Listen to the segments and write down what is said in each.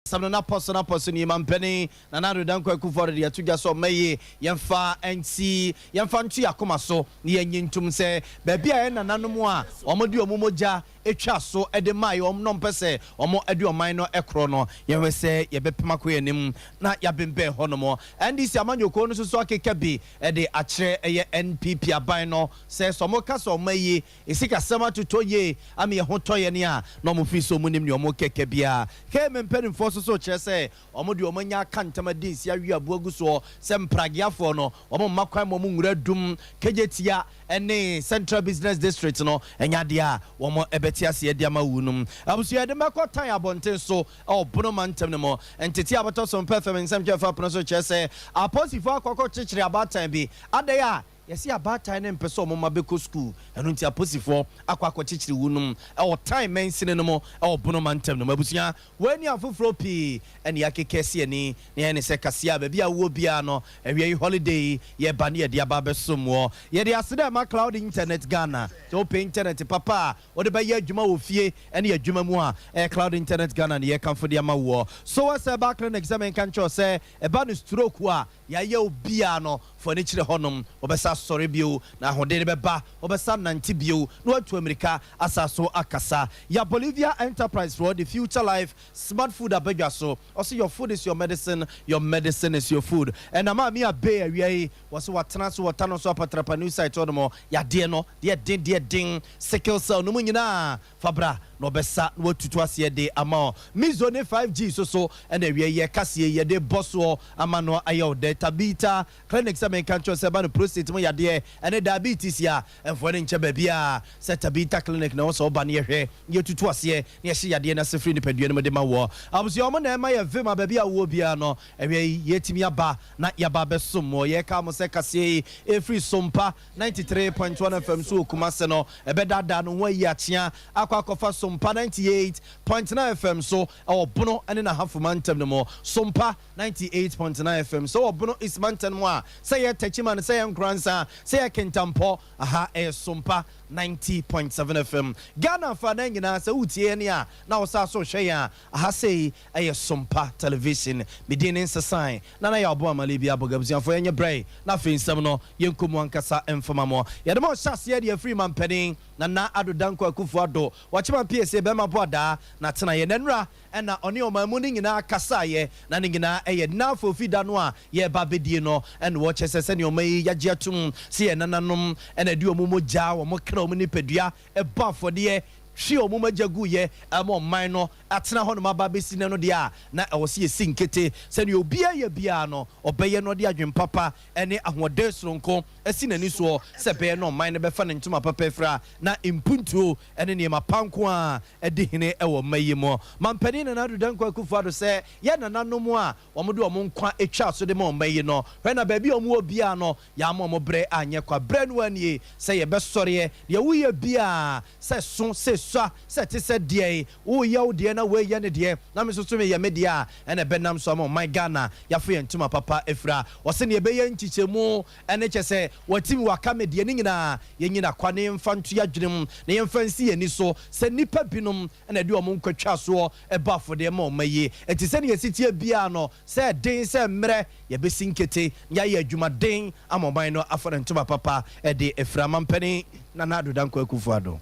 Asɛm no n'apɔso n'apɔso nie, Mampanin Nana Addo Dankwa Akufo-Addo de ato dwa sɛ ɔma yi yɛmfa nsi, yɛmfa nto yɛn akoma so na yɛnnye ntom sɛ baabi a yɛn nananom a wɔde wɔn mogya twaa so de maeɛ wɔn na wɔmpɛ sɛ wɔde ɔman no korɔ no, yɛnhwɛ sɛ yɛbɛpem akɔ yɛn anim na yɛabembɛn hɔnom. NDC amanyɔkuo no nso so akeka bi de akyerɛ ɛyɛ NPP aban no sɛ sɛ wɔka sɛ ɔma yi Sikasɛm atotɔ yie ama yɛn ho tɔ yɛn a, na wɔn firi sɛ wɔn nim nea wɔn kɛkɛ biara. KM mpaninfoɔ nso so kyerɛ sɛ wɔn deɛ wɔn anya aka ntam adi nse awe aboa agu soɔ sɛ mprageafoɔ no wɔn mma kwan ma wɔn nwura dum Kejetia ne Central Business District no nyɛ adeɛ a wɔn bɛte aseɛ de ama wunom. Abusua yɛde mɛkɔ tan abɔnten so wɔ Bono mantam no mu. Ntetee a bɛtɔ so mpɛ fam nsɛm kyerɛ fa pono so kyerɛ sɛ apolisifoɔ akɔ akɔkyekyere abaatan bi adɛn a Yɛse abaatan no mpɛ sɛ wɔn mma bɛkɔ sukuu, ɛno nti aposifoɔ akɔ akɔkyekyere wunom wɔ Tan mansini no mu wɔ Bono mantam no mu. Abusua, wei ne afoforɔ pii na yɛakeka asi ani na yɛayɛ no sɛ kaseɛ a baabi a wowɔ biara no, awia yi holiday yi yɛreba ne yɛde aba abɛsom woɔ. Yɛde aseda rema Cloud Internet Ghana. Sɛ wopɛ internet papa a wode bɛyɛ adwuma wɔ fie ne adwuma mu a, ɛyɛ Cloud Internet Ghana na yɛrekamfo de ama woɔ. Sowas Herbal Clinic sɛ menka nkyerɛ wo sɛ ɛba no stroke a, Yɛayɛ obiara no, fa w'ani kyerɛ hɔnom. Wɔbɛsan asɔre bio, na ahoɔden no bɛba. Wɔbɛsan anante bio, na wɔatu ammirika asan so akasa. Ya Bolivia Enterprise foɔ de Future Life Smart Food aba dwa so. Ɔse your food is your medicine, your medicine is your food. Ɛna Maame Abey awia yi, wɔse watena ase wɔ Tano so Apatrapa New Site hɔnom. Yadeɛ no, deɛ den, deɛ den, sickle cell no mu nyinaa, Fa bra na ɔbɛsa na watutu aseɛ de ama wo. Mizo ne 5G so so na awia yi yɛka sie yi yɛde bɔ soɔ ama no ayɛ wo dɛ. Tabitha Clinic sɛ menka nkyerɛ wo sɛ ɛba no prostate mu yadeɛ ɛne diabetes a, ɛmfoɔ no nkyɛ baabiara sɛ Tabitha Clinic na ɛwɔ sɛ woba na yɛhwɛ na yɛtutu aseɛ na yɛhye yadeɛ no ase firi nipadua no mu de ma woɔ. Abusua wɔn na ɛma yɛ vim a baabi a wowɔ biara no awia yi yɛtumi aba na yɛaba abɛsom woɔ. Yɛka mo sɛ kaseɛ yi ɛfiri Sompa 93.1 FM so wɔ Kumase no, ɛbɛdaadaa ne ho ayi akyea akɔ akɔfa Sompa 98.9 FM so wɔ Bono ne N'Ahafo mantam no mu. Sompa 98.9 FM so wɔ Bono East mantam mu a, sɛ ɛyɛ Techiman, sɛ ɛyɛ Nkoransa, sɛ ɛyɛ Kintampo, aha ɛyɛ Sompa 90.7 FM. Ghana afanan nyinaa, sɛ woretie yɛn a, na wosan so rehwɛ yɛn a, aha sei ɛyɛ Sompa Television. Me din ne Nsesan Nana Yaw Boamale bi Aboga. Abusuafoɔ yɛnyɛ brɛ na afei nsɛm no yɛnkɔ mu ankasa mfama mo. Yɛde mo rehyɛ aseɛ de afiri Mampanin Nana Addo Dankwa Akufo Addo Wakyema Piesie Bɛrima Boadaa n'atenaeɛ. N'anura na ɔne ɔman mu no nyinaa kasaeɛ na ne nyinaa ɛyɛ Nnafo fi da no a yɛreba abɛdie no na wɔkyɛ sɛ sɛdeɛ ɔman yi yɛagye atom sɛ yɛn nananom na ɛde wɔn mogya, wɔn kra, wɔn nipadua bɔ afɔdeɛ hwie wɔn mogya guiɛ ma ɔman no atena hɔnom aba abɛsi nnɛ no deɛ a, na ɛwɔ sɛ yɛsi nkete sɛ deɛ obiara yɛ biara no, ɔbɛyɛ na ɔde adwene papa ne ahoɔden sononko asi n'ani soɔ sɛ ɛbɛyɛ na ɔman no bɛfa ne ntoma papa afira na mpuntuo ne nneɛma pa nko ara adi hene wɔ mma yi mu. Mampanin Nana Addo Dankwa Akufo-Addo sɛ yɛn nananom a wɔde wɔn nkwa twaa so de ma ɔman yi no, hwɛ na baabi a wɔwɔ biara no, yɛamma wɔn berɛ anyɛ kwa. Berɛ no ara nie sɛ yɛbɛsɔreɛ, deɛ woyɛ biara, sɛ ɛso, sɛ ɛsua, sɛ ɛte sɛ deɛn, woreyɛ wo deɛ na wei yɛ ne deɛ, na me nso so meyɛ me deɛ a, ɛna ɛbɛnam so ama ɔman Ghana yɛafa yɛn ntoma papa afira. Ɔse nea ɛbɛyɛ nkyekyɛmu ne kyɛ sɛ watimi waka me deɛ ne nyinaa, yɛnyina kwa na yɛmfa nto yɛn adwene mu na yɛmfa nsi yɛn ani so sɛ nnipa binom na ɛde wɔn nkwa twa soɔ bɔ afɔdeɛ ma ɔman yi. Enti sɛdeɛ ɛsi teɛ biara no, sɛ ɛden sɛ mmerɛ, yɛbɛsi nkete na yɛayɛ adwumaden ama ɔman no afa ne ntoma papa de afira. Mampanin Nana Addo Dankwa Akufo-Addo.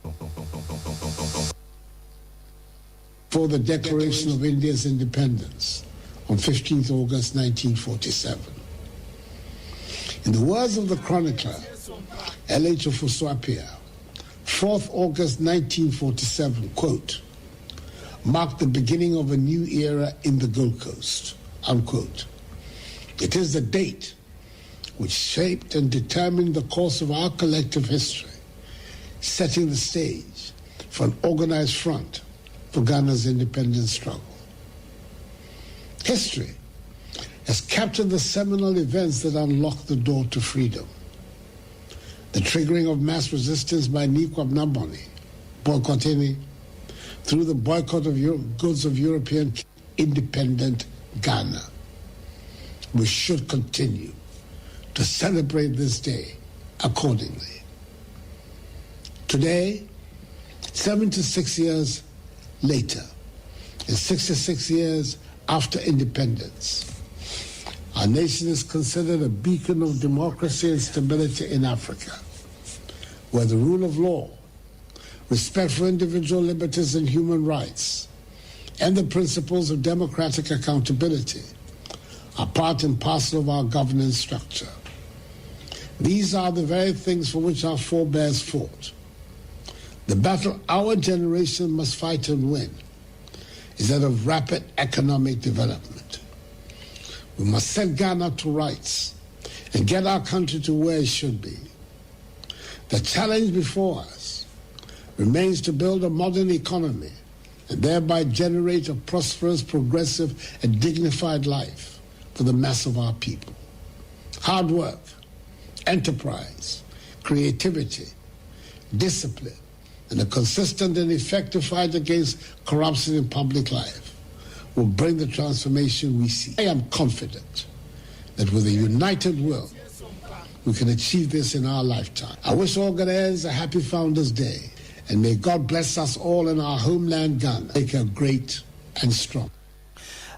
For the declaration of India's independence on 15th August 1947. In the words of the chronicler, L.H. Ofosu Appiah, 4th August 1947, quote, marked the beginning of a new era in the Gold Coast, unquote. It is the date which shaped and determined the course of our collective history, setting the stage for an organized front for Ghana's independence struggle. History has captured the seminal events that unlocked the door to freedom. The triggering of mass resistance by Nii Kwabena Bonnie, boycotting through the boycott of Euro- goods of European independent Ghana. We should continue to celebrate this day accordingly. Today, 76 years later, and 66 years after independence. Our nation is considered a beacon of democracy and stability in Africa, where the rule of law, respect for individual liberties and human rights, and the principles of democratic accountability are part and parcel of our governance structure. These are the very things for which our forebears fought. The battle our generation must fight and win is that of rapid economic development. We must set Ghana to rights and get our country to where it should be. The challenge before us remains to build a modern economy and thereby generate a prosperous, progressive, and dignified life for the mass of our people. Hard work, enterprise, creativity, discipline, and a consistent and effective fight against corruption in public life will bring the transformation we seek. I am confident that with a united will, we can achieve this in our lifetime. I wish all Ghanaians a happy Founders Day, and may God bless us all in our homeland, Ghana, make her great and strong.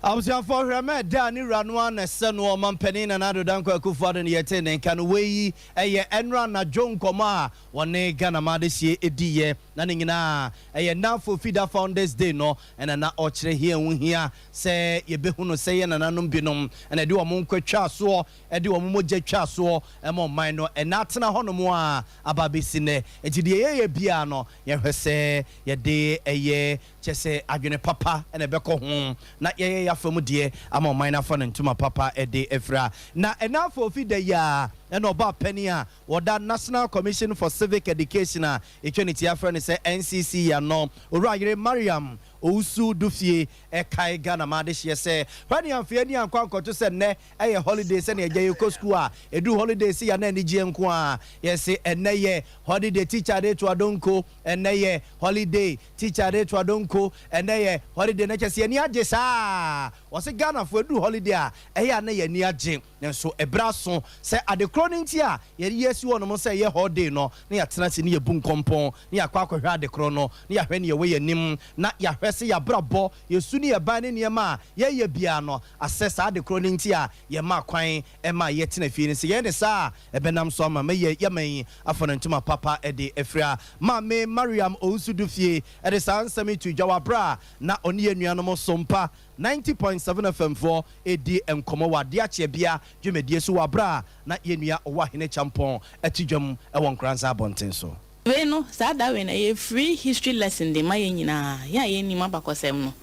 Abusuafoɔ, hwɛ mɛ da ne wura no a na ɛsɛ no ɔmampanin Nana Addo Dankwa Akufo-Addo no yɛte ne nka no. Wei ɛyɛ ɛnora anadwo nkɔmmɔ a wɔne Ghana ma adehyie ɛdiiɛ, na ne nyinaa ɛyɛ nafo fida Founders Day no, ɛna na ɔkyerɛ hia ho hia sɛ yɛbɛhu no sɛ yɛ nananom binom ɛna ɛde wɔn nkɔ twa soɔ, ɛde wɔn mogya twa soɔ ɛma ɔman no ɛna atena hɔnom a aba abɛsi nnɛ. Nti deɛ yɛyɛ biara no, yɛhwɛ sɛ yɛde ɛyɛ kyɛ sɛ adwene papa ɛna ɛbɛkɔ ho na yɛyɛ yɛafa mu deɛ ama ɔman no afa no ntoma papa ɛde afira. Na ɛna afɔ ofi da yi a ɛna ɔba panin a wɔda National Commission for Civic Education a ɛtwa ne ti afrɛ no sɛ NCC yɛ Owura yere Mariam Owusu Dufie ɛkae Ghana ma adehyeɛ sɛ hwɛ amfeɛ ni ankɔ ankɔto sɛ nnɛ ɛyɛ holiday, sɛnea ɛgya yɛkɔ school a ɛdu holiday sɛ yɛana anigyeɛ nko a yɛse ɛnnɛ yɛ holiday, teacher de to adonko, ɛnnɛ yɛ holiday, teacher de to adonko, ɛnnɛ yɛ holiday, na kyɛ sɛ yɛni agye saa. Wɔse Ghanafoɔ ɛdu holiday a ɛyɛ a na yɛni agye, nanso ɛberɛ aso sɛ adekorɔ no nti a yɛde yɛsi hɔ nom sɛ ɛyɛ holiday no, na yɛatena ase ne yɛbu nkɔmpɔn ne yɛakɔ akɔhwɛ adekorɔ no, ne yɛahwɛ ne yɛwɔ yɛnim, na yɛahwɛ sɛ yɛabrabɔ yɛsu ne yɛban ne nneɛma a yɛyɛ biara no asɛ saa adekorɔ no nti a yɛma kwan ɛma yɛtena fie no sɛ yɛn ne saa a ɛbɛnam so ama mɛyɛ yɛma yi afa no ntoma papa ɛde afiri a. Maame Mariam Owusu Dufie ɛde saa nsɛm yi to dwa wɔ aberɛ a na ɔne yɛn nuanom Sompa 90.7 FM foɔ ɛdi nkɔmmɔ wɔ adeɛ akyɛ bia dwumadie so wɔ aberɛ a na yɛn nua ɔwɔ ahene Kyampɔn ɛte dwam ɛwɔ Nkoransa abɔnten so. Wei no, saa da wei no ɛyɛ free history lesson de ma yɛn nyinaa. Yɛn a yɛnnim abakɔsɛm no,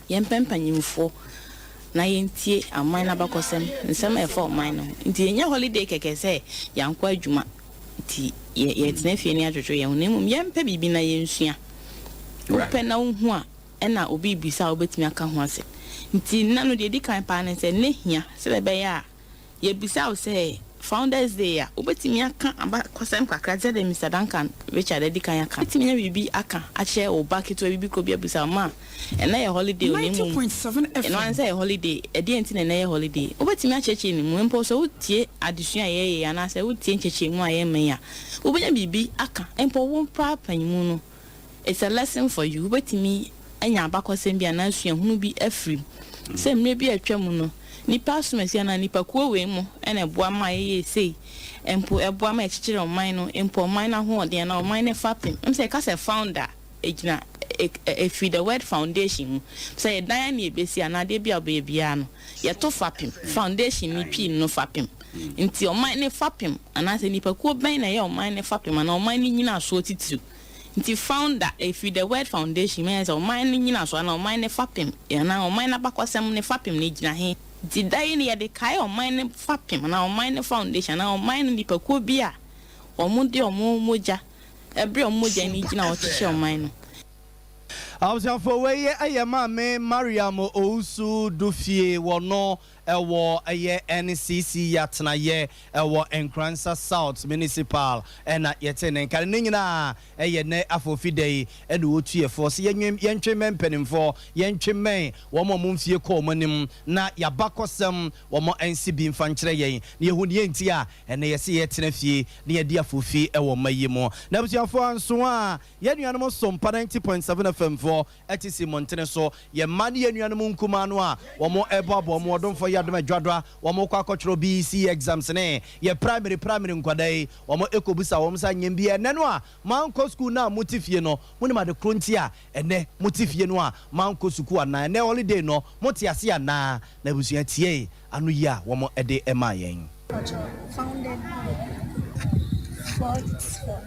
yɛmpɛ mpanyimfoɔ na yɛntie aman no abakɔsɛm, nsɛm a ɛfa ɔman no ho. Nti yɛnyɛ holiday kɛkɛ sɛ yɛankɔ adwuma nti yɛtena fie ne atwotwo yɛn ho, na mmom yɛmpɛ biribi na yɛnsua. Wopɛ na wohu a, ɛna obi bisa a, wobɛtumi aka ho asɛm. Nti nna no deɛ ɛdi kan paa ne sɛ ne hia sɛdeɛ ɛbɛyɛ a yɛbisa wo sɛ Founders Day a, wobɛtumi aka abakɔsɛm kakra te sɛ deɛ Mr Duncan Richard adi kan aka. Wobɛtumi anya biribi aka akyerɛ wo ba ketewa bi bi kɔ bi abisa wo ma ɛnɛ yɛ holiday o, na mmom 90.7 ɛno ara FM. sɛ yɛ holiday, ɛdeɛ nti na ɛnɛ yɛ holiday? Wobɛtumi akyerɛkyerɛ ne mu. Mpo sɛ wotie adesua a yɛyɛ anaasɛ wotie nkyɛkyerɛmu a yɛma yi a, wobɛnya biribi aka. Mpo wo paa panyimu no, it's a lesson for you. Wobɛtumi anya abakɔsɛm bi anaa suahunu bi afiri mu sɛ mmerɛ bi a atwa mu no, nipa asomasi anaa nipakuo wei mu ɛna ɛboa ma yɛyɛ sei, mpo ɛboa ma ɛkyekyere ɔman no, mpo ɔman no ahoɔden anaa ɔman no fapem sɛ ɛka sɛ founder, ɛgyina ɛfiri the word foundation mu, sɛ yɛdan ne yɛbɛsi anaa adeɛ bi a wobɛyɛ biara no, yɛto fapem, foundation ne Twi no fapem. Nti ɔman ne fapem anaasɛ nipakuo bɛn na ɛyɛ ɔman ne fapem anaa ɔman ne nyinasoɔ titiriw? Nti founder ɛfiri the word foundation, mɛyɛ sɛ ɔman ne nyinasoɔ anaa ɔman ne fapem anaa ɔman n'abakɔsɛm ne fapem ne gyina he. Nti da yi no yɛde kae ɔman ne fapem anaa ɔman ne foundation anaa ɔman no nipakuo bi a ɔmo de ɔmo mogya ɛberɛ ɔmo mogya ne gyina a ɔkyekyɛ ɔman no. Abusuafo, wei ɛyɛ Maame Mariam Owusu Dufie, wɔ no ɛwɔ ɛyɛ NCC atenayɛ ɛwɔ Nkransa South Municipal, ɛna yɛte ne nka. Ne nyinaa ɛyɛ nɛ afɔfi da yi ɛna wɔtu yɛfoɔ sɛ yɛntwe mmɛn mpanimfoɔ, yɛntwe mmɛn wɔn a wɔn mfie kɔ wɔn anim na yɛabakɔsɛm wɔn nsi bi mfa nkyerɛ yɛn na yɛhu deɛ nti a ɛnɛ yɛsɛ yɛtena fie na yɛde afɔfi ɛwɔ mma yi mu. Na abusuafoɔ nso a yɛn nuanom Sompa 90.7 FM foɔ. Sukuufoɔ ɛte si mmɔntene so. Yɛn mma ne yɛn nuanom nkumaa no a wɔn ɛboaboa wɔn ɔdomfoɔ yi adom adwadwa, wɔn kɔ akɔtwerɛ BECE exams ne yɛ primary primary nkwadaa yi, wɔn ɛkɔbisa wɔn sɛ anyɛ bi ɛnɛ no a moankɔ sukuu no a mote fie no, monim ade koro nti a ɛnɛ mote fie no a moankɔ sukuu anaa? Ɛnɛ holiday no, mote ase anaa? Na abusua, tie ano yi a wɔn ɛde ɛmaa yɛn. Founded 44,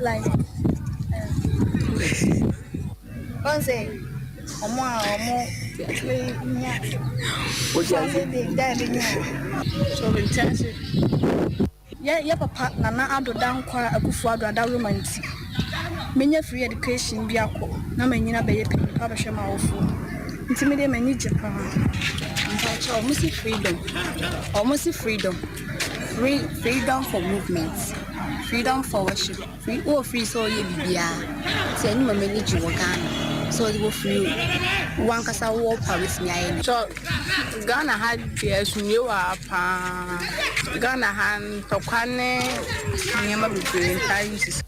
like wɔn sɛ ɔmo a ɔmo nya founded day da a ɛbɛnya. So nti ase yɛ papa Nana Addo Dankwa Akufo Addo adaworoma nti menya free education bi akɔ na manyina bɛyɛ panyin pa bɛhwɛ ma awofoɔ, nti mede m'ani gye paa. Mpakyɛ, ɔmo si freedom, ɔmo si freedom, free, freedom for movement, freedom for worship, free, wɔ free sɛ ɔyɛ biribiara, nti ɛno ma m'ani gye wɔ Ghana sɛ ɔde wɔ free, wankasa wɔ pa wetumi ayɛ ne. So Ghana ha deɛ, asomdwe wɔ ha paa. Ghana ha, ntɔkwa ne nneɛma bebree ntaa yi sisi.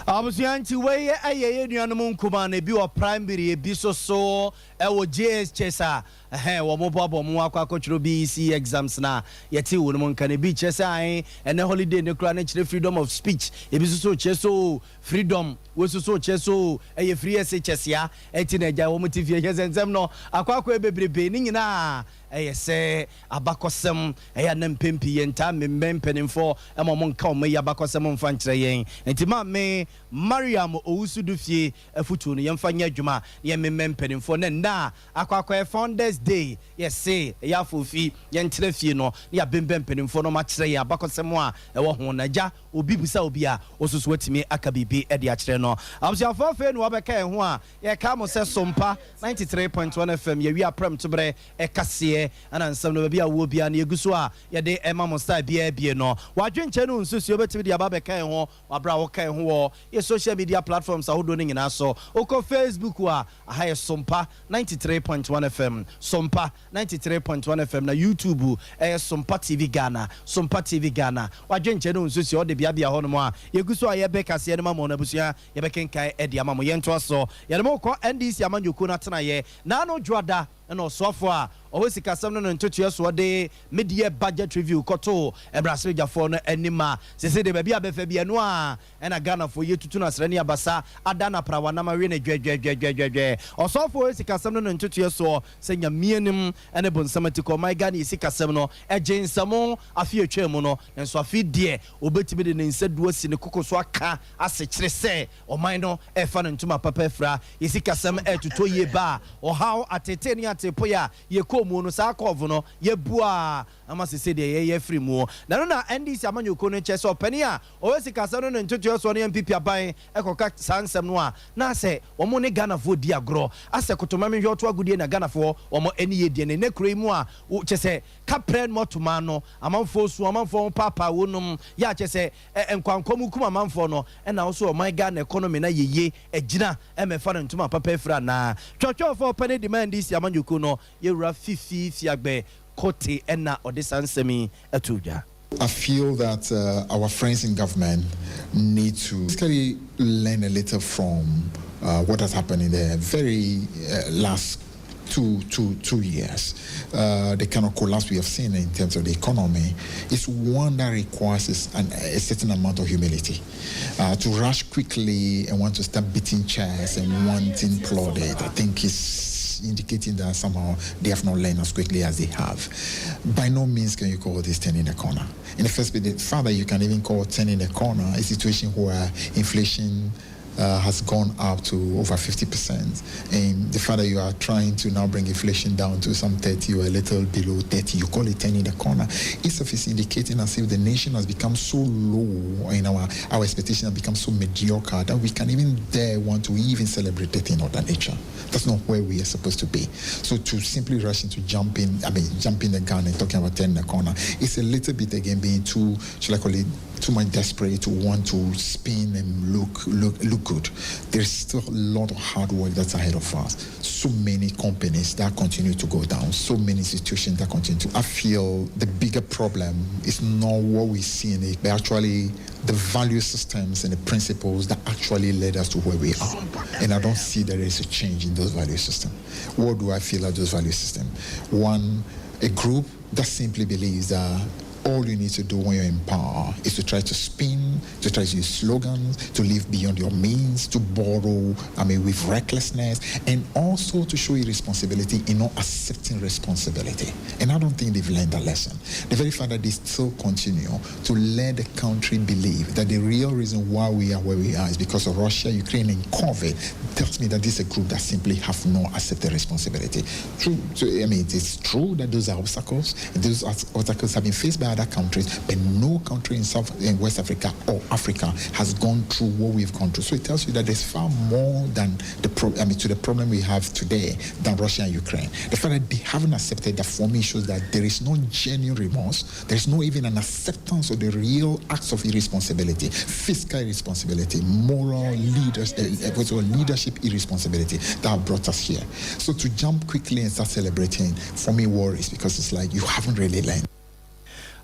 Abusua, nti wei ɛyɛ yɛ nuanom nkumaa no, ebi wɔ primary, ebi so so ɛwɔ JHS a ɛhɛn wɔn boaboa wɔn akɔ akɔtwerɛ BECE exams. Na yɛte wɔn mu nka no, ebi kyerɛ sɛ ahen ɛnɛ holiday ne kora ne kyerɛ freedom of speech, ebi nso so kyerɛ so freedom wei nso so kyerɛ so ɛyɛ free SHS ya ɛti na ɛgya wɔn ti fie. Yɛ sɛ nsɛm no akɔ akɔ bebrebe ne nyinaa ɛyɛ sɛ abakɔsɛm ɛyɛ anam mpempi yɛn ntaa mmemmɛn mpanimfoɔ ɛma wɔn nka wɔn yi abakɔsɛm mfa nkyerɛ yɛn. Nti Maame Mariam Owusu du fie afutuo no, yɛmfa nyɛ adwuma na yɛmmemmɛn mpanimfoɔ ne nna a akɔ akɔyɛ Founders Day, yɛse ɛyɛ afoofi, yɛntena fie no na yɛabembɛn mpanimfoɔ no makyerɛ yɛn abakɔsɛm a ɛwɔ ho, na gya obi bisa obi a ɔsoso watumi aka biribi de akyerɛ no. Abusuafoɔ, afei na wɔbɛka yɛn ho a, yɛka mo sɛ Sompa 93.1 FM, yɛwi aprɛm toberɛ ɛkaseɛ ɛna nsɛm no baabi a wɔ biara no yɛgu so a yɛde ɛma mo style biara bie no. Wadwenkyɛn no nsusuo bɛtumi de aba bɛka yɛn ho wabra a wɔka yɛn ho wɔ yɛ social media platforms ahodoɔ no nyinaa so. Wokɔ Facebook a, aha yɛ Sompa 93.1 FM, Sompa 93.1 FM, na YouTube ɛyɛ Sompa TV Ghana, Sompa TV Ghana. Wadwenkyɛn no nsusuo ɔde beabea hɔ nom a yɛgu so a yɛbɛ kaseɛ no ma mo no, abusua, yɛbɛkenkan ɛde ama mo. Yɛntoa so, yɛde mo kɔ NDC amanyɔkuo no atenaeɛ naano dwoada, ɛna ɔsoafoɔ a ɔwɔ sikasɛm no no ntotoɛ soɔ de mid-year budget review kɔtoo mmarahyɛbadwafoɔ no anim a sese de baabi a bɛfɛ bi ɛno a ɛna Ghanafoɔ yɛtutu no asrɛ ne abasa ada na prawanam awe ne dwɛdwɛdwɛdwɛdwɛ. Ɔsoafoɔ ɔwɔ sikasɛm no no ntotoɛ soɔ sɛ Nyame anim ɛne bonsam ati kɔ, ɔman Ghana yɛ sikasɛm no ɛgye nsɛmo afe atwa mu no, nso afe deɛ obɛtumi de ne nsa du asi ne koko so aka ase kyerɛ sɛ ɔman no ɛfa no ntoma papa afira, yɛ sikasɛm ɛtotɔ yie ba a ɔhaw atete ne atepoe a yɛkɔɔ mu no, saa kɔɔfo no yɛbua ama sese deɛ yɛyɛ firi mu. Na no na NDC amanyɔkuo no kyɛ sɛ ɔpanin a ɔwɔ sikasɛm no ne ntotoɛ soɔ ne NPP aban ɛkɔka saa nsɛm no a, na sɛ wɔn ne Ghanafoɔ di agorɔ asɛ kotoma mehwɛ ɔto agodie na Ghanafoɔ wɔn ani yɛ die ne ne kuro yi mu a kyɛ sɛ kaprɛ mɔtoma no amanfoɔ su, amanfoɔ ho paapaa wɔnom yɛ akyɛ sɛ nkwankwa kum amanfoɔ no, ɛna wɔso ɔman Ghana economy na yɛye agyina ɛmɛfa no ntoma papa afiri anaa. Twɔtwɔfoɔ ɔpɛne de ma NDC amanyɔkuo no, yɛwura Fifi Fiagbɛ Kote, ɛna ɔde saa nsɛm yi ato dwa. I feel that our friends in government need to basically learn a little from what has happened in the very last 2 years. The kind of collapse we have seen in terms of the economy is one that requires a certain amount of humility. To rush quickly and want to start beating chairs and wanting plaudit, I think is indicating that somehow they have not learned as quickly as they have. By no means can you call this turning the corner. In the first place, the fact that you can even call turning the corner a situation where inflation has gone up to over 50%. And the fact that you are trying to now bring inflation down to some 30 or a little below 30, you call it turning the corner. Itself is indicating as if the nation has become so low and our expectations have become so mediocre that we can even dare want to even celebrate a thing of that nature. That's not where we are supposed to be. So to simply rush into jumping, I mean, jumping the gun and talking about turning the corner, it's a little bit again being too, shall I call it, too much desperate to want to spin and look good. There's still a lot of hard work that's ahead of us. So many companies that continue to go down, so many institutions that continue to. I feel the bigger problem is not what we see in it, but actually the value systems and the principles that actually led us to where we are. And I don't see there is a change in those value systems. What do I feel are those value systems? One, a group that simply believes that all you need to do when you're in power is to try to spin, to try to use slogans, to live beyond your means, to borrow, I mean, with recklessness, and also to show irresponsibility in not accepting responsibility. And I don't think they've learned that lesson. The very fact that they still continue to let the country believe that the real reason why we are where we are is because of Russia, Ukraine, and COVID tells me that this is a group that simply have not accepted responsibility. True, so, I mean, it's true that those are obstacles. Those obstacles have been faced by other countries, but no country in West Africa or Africa has gone through what we've gone through. So it tells you that there's far more than the I mean, to the problem we have today than Russia and Ukraine. The fact that they haven't accepted that for me shows that there is no genuine remorse. There is no even an acceptance of the real acts of irresponsibility, fiscal irresponsibility, moral leaders, leadership irresponsibility that have brought us here. So to jump quickly and start celebrating, for me, worries because it's like you haven't really learned.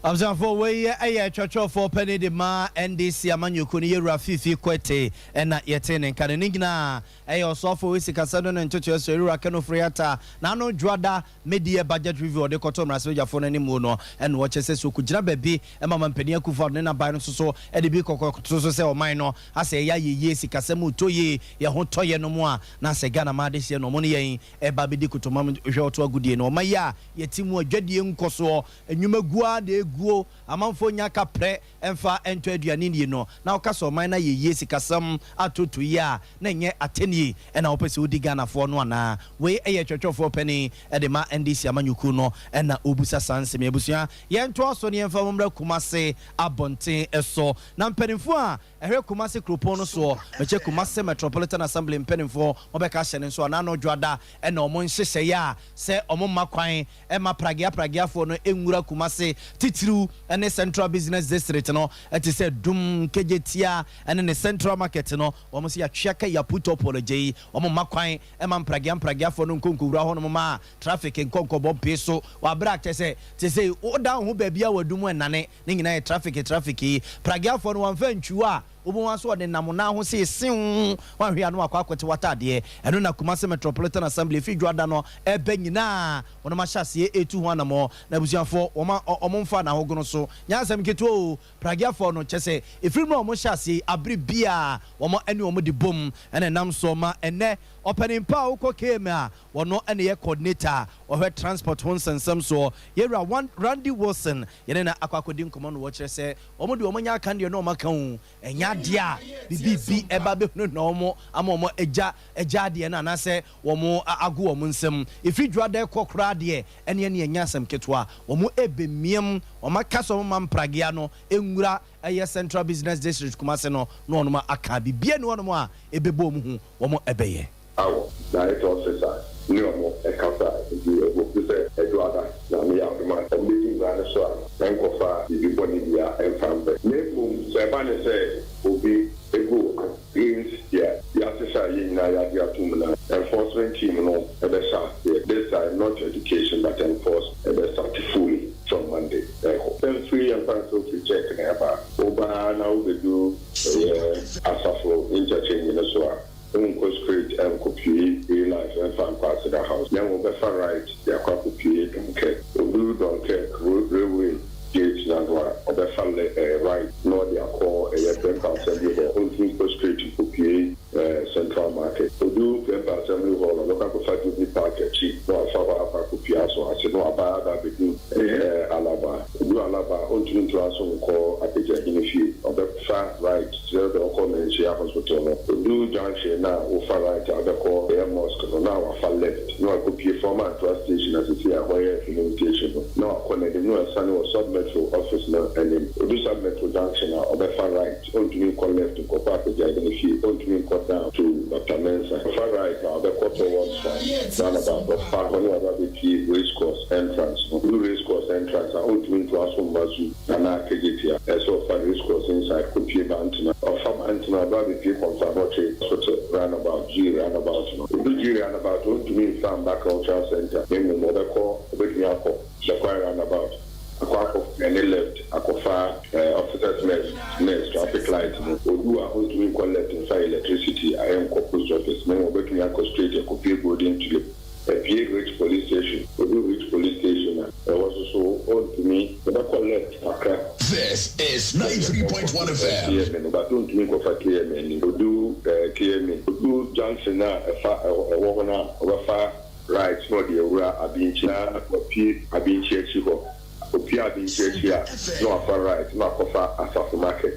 Abusuafoɔ, wei ɛyɛ twɛtwɛfoɔ pɛne de ma NDC amanyɔkuo no, yɛwura Fiifi Kwetey, ɛna yɛte ne nka no. Ne nyinaa ɛyɛ ɔsɔfo wei sikasa no ne ntotoɛ so, yɛwura Ken Ofori-Atta n'ano dwoada mid-year budget review ɔde kɔtɔ mmarahyɛbadwafoɔ no anim no, ɛna wɔkyɛ sɛ so kɔgyina baabi ɛma mampanin Akufo ne n'aban no nso so ɛde bi kɔkɔto so sɛ ɔman no asɛ ɛyɛ ayɛyie, sikasɛm tɔ yie, yɛn ho tɔ yɛ no mu a, na sɛ Ghana ma adehyɛ no ɔmo ne yɛn ɛba bɛdi kotoma hwɛ ɔto agodie no. Ɔma yi a yɛte mu, adwadie nkɔ soɔ, nnwuma gua de eguo, amanfoɔ nya kaprɛ ɛmfa ɛntɔ aduane nie no, na wɔka sɛ ɔman no ayɛ yie, sikasɛm atoto yie a, na ɛnyɛ atɛnie ɛna wɔpɛ sɛ wodi Ghanafoɔ no anaa? Wei ɛyɛ twɛtwɛfoɔ panin ɛde ma NDC amanyɔkuo no ɛna ɔbusa saa nsɛm. Abusua, yɛntoa so ne yɛmfa mommrɛ Kumase abɔnten ɛso, na mpanimfoɔ a ɛhwɛ Kumase kuropɔn no soɔ, mekyɛ Kumase Metropolitan Assembly mpanimfoɔ, wɔbɛka hyɛ ne nso anaa dwoada ɛna ɔmo nhyehyɛeɛ a sɛ ɔmo mma kwan ɛma pragea prageafoɔ no ɛnwura Kumase titiriw ɛne Central Business District no, ɛte sɛ Dum, Kejetia ɛne ne Central Market no. Wɔn nso yɛatwea ka yɛaputɔ pɔlɔgye yi, wɔn mma kwan ɛma mpragea mprageafoɔ no nkonkowura hɔnom ma traffic nkɔnkɔbɔ mpee so. Wɔabrɛ akyɛ sɛ te sɛ woda wo ho baabi a wadum ɛnane ne nyinaa yɛ traffic traffic yi. Prageafoɔ no wɔmfa ntwiwa a wobɛhu nso wɔde nam nan ho sɛ sew wahwɛ ano akɔ akɔte watadeɛ. Ɛno na Kumase Metropolitan Assembly fi dwada no ɛbɛ nyinaa wɔn ahyɛ aseɛ ɛtu ho anammɔ. Na abusuafoɔ, wɔn ɔmo mfa n'ahogono so nyansɛm ketewa o. Prageafoɔ no kyɛ sɛ ɛfiri mu a wɔn hyɛ aseɛ abere bia wɔn ɛne wɔn de bom, ɛna ɛnam so ma ɛnɛ ɔpanin pa a wokɔ KMA a wɔno ɛna yɛ coordinator a ɔhwɛ transport ho nsɛnsɛm soɔ, yɛwura Randy Wilson, yɛne na akɔ akɔdi nkɔmmɔ no. Wɔkyerɛ sɛ wɔn de wɔn nya aka deɛ na wɔn aka ho ɛnyɛ adeɛ a bibibi ɛba bɛhunu na wɔn ama wɔn agya agya adeɛ no anaasɛ wɔn ago wɔn nsam. Efi dwa kɔ koraa deɛ, ɛne ɛnyɛ asɛm ketewa. Wɔn ebemiam wɔn aka sɛ wɔn ma mpragea no nwura ɛyɛ Central Business District Kumase no, na wɔn aka bibie ne wɔn a ebɛbɔ wɔn ho wɔn ɛbɛyɛ. Awɔ director officer ne ɔmo ɛkasa nti ɛwɔ sɛ ɛdwoada na meyɛ adom a ɔmo bɛdi mmara no so a ɛnkɔfa biribi bɔne bia ɛmfa mpɛ, na mmom sɛ ɛba ne sɛ obi ego against deɛ yɛahyehyɛ a yɛn nyinaa yɛagye ato mu na enforcement team no ɛbɛhyɛ aseɛ. This time, not education but enforce, ɛbɛ start fully from Monday. Ɛkɔ sɛ mfiri yɛmfa nso firi check na ɛba wobaa na wobɛdu ɛyɛ Asafo interchange no so a, nkɔ straight nkɔpue A-Life ɛmfa nkɔ Aseda House, na wɔbɛfa right de akɔ akɔpue Dunkirk. Odu Dunkirk railway gate na no a, ɔbɛfa right na ɔde akɔ ɛyɛ Prempeh Assembly Hall. Ɔntumi nkɔ straight nkɔpue Central Market. Odu Prempeh Assembly Hall, ɔbɛkɔ akɔfa Jubilee Park akyi na wafa hɔ akɔ akɔpue aso ase na waba aba abɛdu ɛyɛ Alaba. Odu Alaba, ɔntumi ntoa so nkɔ Apagya fie, ɔbɛfa right sɛ ɔde ɔkɔ Manhyia Hospital no. Odu junction na wofa right a, ɔbɛkɔ ɛyɛ mosque no na wafa left na wakɔpue former Antoa Station asisi a hɔ yɛ filling station no, na wakɔ n'anim na wasane wɔ Sub Metro office no anim. Odu Sub Metro junction a, ɔbɛfa right, ɔntumi nkɔ left nkɔkɔ Apagya fie, ɔntumi nkɔ down to Dr Mensa. Ɔfa right a, ɔbɛkɔ towards farm roundabout, ɔfa hɔ ne waba bɛpue Race Course entrance no. Odu Race Course entrance a, ɔntumi ntoa so mma Zoo anaa Kejetia, ɛsɛ ɔfa Race Course inside kɔpue Bantama. Ɔfa Bantama, ɔba bɛpue Kɔmfo Anɔkye Hospital roundabout, G roundabout no. Odu G roundabout, ɔntumi nfa mba Cultural Center, na mmom ɔbɛkɔ, ɔbɛtumi akɔ Bekwai roundabout. Akɔ akɔ turn left akɔfa Officers Mess mess traffic light no. Odu a ontumi nkɔ left mfa electricity ayɛ nkɔ post office na mmom obetumi akɔ straight akɔpue Golden Tulip, apue Ridge Police Station. Odu Ridge Police Station a ɛhɔ nso so ontumi, ɔbɛkɔ left kakra. This is 93.1 FM. KMA no but ontumi nkɔfa KMA anim. Odu KMA, odu junction no a ɛfa ɛwɔ hɔ no a ɔbɛfa right na ɔde awura Abinkyi na wapue Abinkyi akyi hɔ. Opue Abinkyi akyi a na wafa right na wakɔfa Asafo market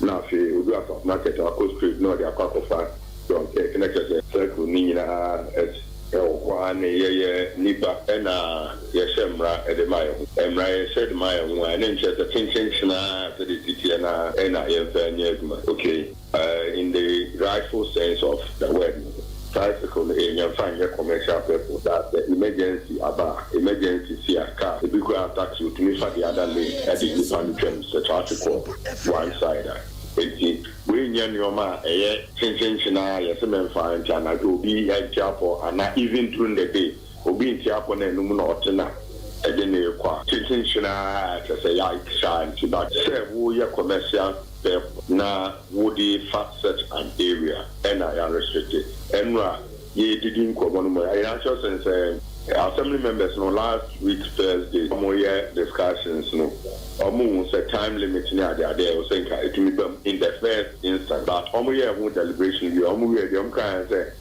na afei odu Asafo market a wakɔ straight na ɔde akɔ akɔfa Dunkirk na kyerɛ sɛ circle no nyinaa ɛwɔ hɔ ara ne yɛyɛ nnipa na yɛhyɛ mmara de ma yɛn ho. Mmara yɛhyɛ de ma yɛn ho a ɛno nkyerɛ sɛ kyenkyenkyen ara sɛdeɛ ɛsi teɛ no ara na yɛmfa nyɛ adwuma. Okay. In the rightful sense of the word no, tricycle no yɛmfa nyɛ commercial purpose but sɛ emergency aba a, emergency si a, car, ebi koraa taxi otumi fa the other lane de nipa no twam sɛ traffic wɔ one side a. Enti wei nyɛ nneɛma a ɛyɛ kyenkyenkyen ara yɛse memfa nti anadwo obi nte apɔ anaa even during the day obi nte apɔ na ɛno mu na ɔte na ɛde no rekɔ a, kyenkyenkyen ara kyerɛ sɛ yɛahyɛ a nti but sɛ woyɛ commercial purpose na wode fa such an area ɛna yɛ restrict. Ɛnora yɛdidi nkɔmmɔ no mu in actual sense sɛ assembly members no last week Thursday ɔmo yɛ discussions no, ɔmo hu sɛ time limit ne ade ade a ɛwɔ sɛ nka ɛtumi bam in the first instance, but ɔmo yɛ ho deliberation wie, ɔmo wie deɛ ɔmo kaa sɛ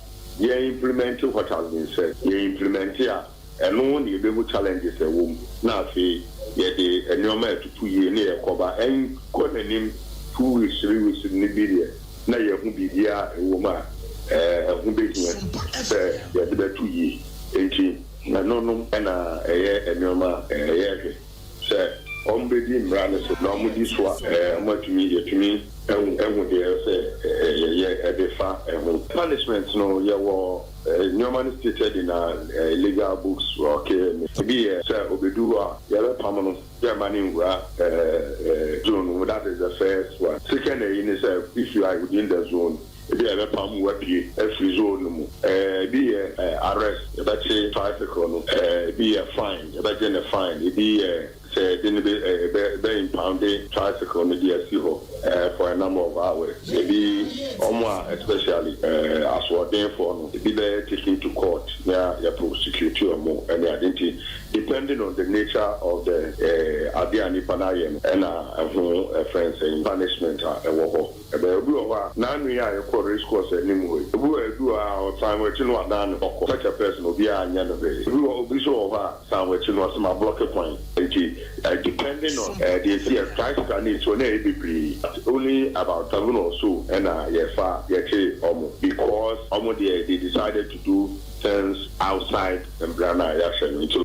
yɛn implement what has been said. Yɛn implement a, ɛno na yɛbɛhu challenges ɛwɔ mu na afei yɛde nneɛma a ɛtutu yie ne yɛkɔba ɛnkɔ n'anim 2 weeks, 3 weeks ne bi deɛ na yɛho biribiara ɛwɔ mu a ɛho bɛhia sɛ yɛde bɛto yie. Nti ɛno nom ɛna ɛyɛ nneɛma a ɛyɛ hwɛ sɛ ɔmo bɛdi mmara no so na ɔmo di so a ɔmo atumi yɛtumi ɛhu deɛ sɛ yɛyɛ ɛde fa ɛho. Punishment no, yɛwɔ nneɛma no stated in our legal books. Okay, ebi yɛ sɛ obedu hɔ a yɛbɛpam no, yɛma ne nwura zone mu. That is the first one. Second ɛyi ne sɛ if you are within the zone, ebi yɛ yɛbɛpam wo apue afiri zone no mu. Ebi yɛ arrest, yɛbɛkye tricycle no. Ebi yɛ fine, yɛbɛgye ne fine. Ebi yɛ sɛ yɛde ne bɛ bɛ bɛ impound tricycle no de asi hɔ for a number of hours. Ebi ɔmo a especially asoɔdenfoɔ no, ebi bɛyɛ taken to court na yɛ prosecute ɔmo ɛne ade. Nti depending on the nature of the ade a nipa no ayɛ no ɛna ɛho ɛfrɛ nsɛn punishment a ɛwɔ hɔ. Ɛbɛyɛ obi wɔ hɔ a n'ano yi a yɛkɔ race course anim hɔ yi, obi wɔ ebi wɔ a ɔsan wɔ akyi no adan ne ɔkɔ, such a person obiara anyɛ no hwee. Obi wɔ obi nso wɔ hɔ a san wɔ akyi no ɔsɛ ma block kwan. Nti depending on deɛ esi yɛ tricycle ne esi hɔ na ɛyɛ bebree, but only about seven or so ɛna yɛfa yɛkye ɔmo because ɔmo deɛ they decided to do things outside mbra na yɛahyɛ no nti.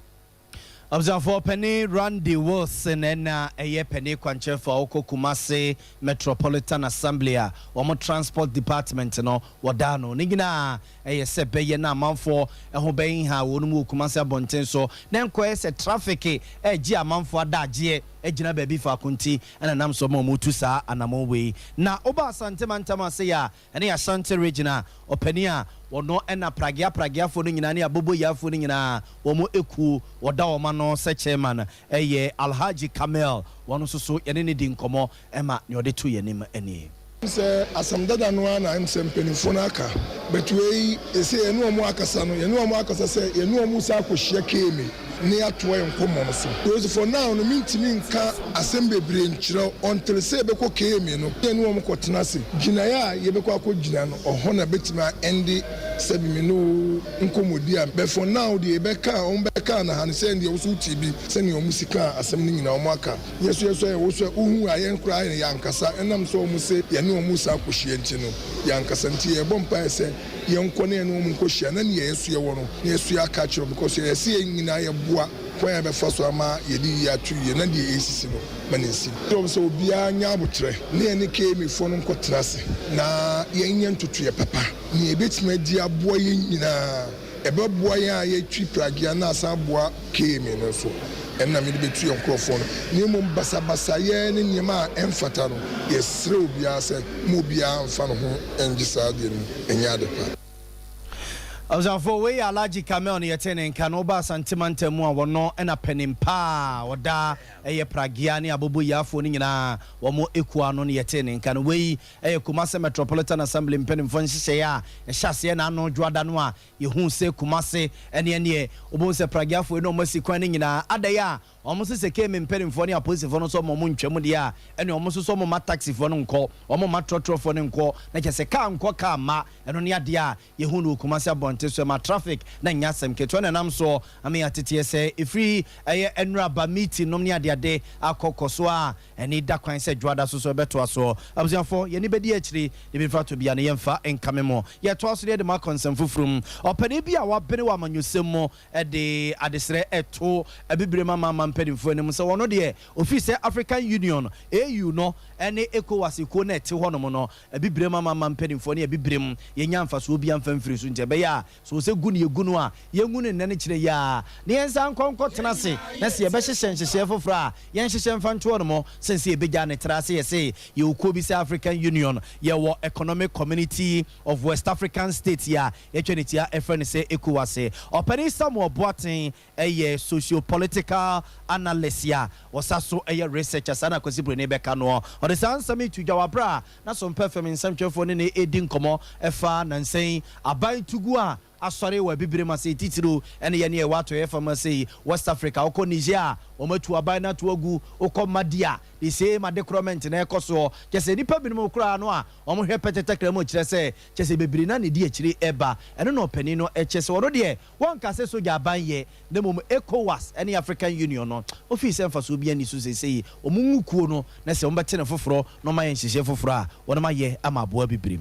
Abusuafoɔ, panin Randy Wilson ɛna ɛyɛ panin kwankyerɛfoɔ a wɔkɔ Kumase Metropolitan Assembly a wɔn transport department no wɔda no. Ne nyinaa ɛyɛ sɛ bɛyɛ na amanfoɔ ɛho bɛyɛ ha wɔn mu wɔ Kumase abɔnten so na nkɔyɛ sɛ traffic ɛregye amanfoɔ adagyeɛ gyina baabi faako. Nti ɛna nam so ma wɔn tu saa anammɔn wei. Na ɔba Asante mantam ase yɛ a ɛne Ashanti Region a, ɔpanin a wɔno ɛna pragea prageafoɔ no nyinaa ne aboboyafoɔ no nyinaa wɔn ekuo wɔda wɔn ano sɛ chairman ɛyɛ Alhaji Kamel. Wɔn nso so yɛne ne di nkɔmɔ ɛma nea ɔde to yɛn anim nie. Sɛ asɛm dada no ara na sɛ mpanimfoɔ no aka, but wei ɛsɛ yɛne ɔmo akasa no, yɛne ɔmo akasa sɛ yɛne ɔmo sa akɔhyia KMA ne atoa yɛn nkɔmmɔ no so. Because for now no, mentumi nka asɛm bebree nkyerɛ until sɛ yɛbɛkɔ KMA no, yɛne ɔmo kɔtena ase. Gyinaeɛ a yɛbɛkɔ akɔgyina no ɔhɔ na bɛtumi a ɛnde sɛbi me ne wo nkɔmmɔdi a. But for now deɛ, yɛbɛka ɔmo bɛka na ha no sɛ deɛ wo so wotie bi sɛnea ɔmo si kaa asɛm no nyinaa ɔmo aka. Yɛso yɛso yɛ wo so wohu a yɛn koraa yɛ ankasa ɛnam sɛ ɔmo sɛ yɛne ɔmo sa akɔhyia nti no yɛ ankasa. Nti yɛbɔ mpaeɛ sɛ yɛnkɔ ne yɛne ɔmo nkɔhyia na nea yɛso yɛwɔ no na yɛso yɛ aka kyerɛ, because yɛsɛ yɛn nyinaa yɛboa kwan a yɛbɛfa so ama yɛde yie ato yie na deɛ ɛsisi no ma ne nsi wɔm sɛ obiara nya abotrɛ ne yɛne KMA foɔ no nkɔtena ase na yɛnyɛ ntotoeɛ papa nea yɛbɛtumi adi aboa yɛn nyinaa. Ɛbɛboa yɛn a yɛtwi pragea na asan aboa KMA no nso. Ɛno na mede bɛtu yɛn nkurɔfoɔ no, na mmom basabasayɛ ne nneɛma a ɛmfata no, yɛsrɛ obiara sɛ ma obiara mfa ne ho ngye saa adeɛ no mu, ɛnyɛ ade pa. Abusuafoɔ, wei yɛ Alhaji Kamel na yɛtee ne nka no. Woba Asante mantam mu a, wɔno na panin pa a ɔda ɛyɛ Pragea ne Aboboyiafoɔ no nyinaa wɔn ekuo ano na yɛtee ne nka no. Wei yɛ Kumase Metropolitan Assembly mpanimfoɔ nhyehyɛeɛ a ɛhyɛ aseɛ n'ano Dwoada no a yɛhuu sɛ Kumase ɛne ɛneɛ wobɛhu sɛ Prageafoɔ yi na wɔn asi kwan no nyinaa adɛn a wɔn nso sɛ KMA mpanimfoɔ ne apolisifoɔ no nso wɔn wɔn ntwam deɛ a ɛne wɔn nso so wɔn mma taxifoɔ no nkɔ, wɔn mma trɔtrɔfoɔ no nkɔ na kyerɛ sɛ kaa nkɔ kaa mma. Ɛno ne adeɛ a Yɛhu no wɔ Kumasi abɔnten so, ɛma traffic na ɛnyɛ asɛm ketewa na ɛnam soɔ ama yɛateteɛ sɛ ɛfiri ɛyɛ nnuraba meeting nom ne adeade akɔ kɔ so a ɛne da kwan sɛ dwoada so so ɛbɛtoa soɔ. Abusuafoɔ, yɛn ani bɛdi akyiri de bi mfa to bia no yɛmfa nkame mo. Yɛtoa so na yɛde mo akɔ nsɛm foforɔ mu. Ɔpanin bi a wabene wɔ amanyɔsɛm mu de adesrɛ reto Abibirem amanaman mpanimfoɔ anim sɛ ɔno deɛ ɔfiri sɛ African Union, AU, no ne Ecowas kuo no a ɛte hɔnom no Abibirem amanaman mpanimfoɔ ne Abibirem yɛnnya mfasoɔ biara mfa mfiri so nti ɛbɛyɛ a sɛ ɔsɛ gu no yɛgu no a yɛngu no nnɛ no kyerɛ yi ara na yɛnsan nkɔ nkɔtena ase na sɛ yɛbɛhyehyɛ nhyehyɛeɛ foforɔ a yɛnhyehyɛ mfa nto hɔnom sene sɛ yɛbɛgyaa no tra ase yɛse yɛwɔ kuo bi sɛ African Union yɛwɔ Economic Community of West African States a yɛtwa ne tia frɛ no sɛ ECOWAS. Ɔpanin Samuel Boateng yɛ socio-political analyst a ɔsa so yɛ researcher, saa na Kwasi Broni bɛka noɔ. Ɔde saa nsɛm yi to dwa wɔ aberɛ a na Sompa FM nsɛmtwerɛfoɔ ne no redi nkɔmmɔ ɛfa nansa yi aban tugu a asɔre wɔ Abibirem ase yi titiriw ne yɛn a yɛwɔ Atɔeɛ fam ase yi, West Africa. Wokɔ Niger a, wɔatu aban no ato agu, wokɔ Madi a, the same ade korɔ ment na ɛrekɔ soɔ. Kyerɛ sɛ nnipa binom koraa no a wɔhwɛ pɛtɛ tɛkrɛ mu kyerɛ sɛ kyerɛ sɛ bebree no ara na ɛdi akyire reba. Ɛno na ɔpanin no kyerɛ sɛ ɔno deɛ Wɔnka sɛ sogya aban yɛ, na mmom Ecowas ne African Union no, wofii sɛ mfasoɔ biara nni so seesei. Wɔngu kuo no, na sɛ wɔbɛte no foforɔ na wɔayɛ nhyehyɛe foforɔ a, wɔnom ayɛ ama aboa Abibirem.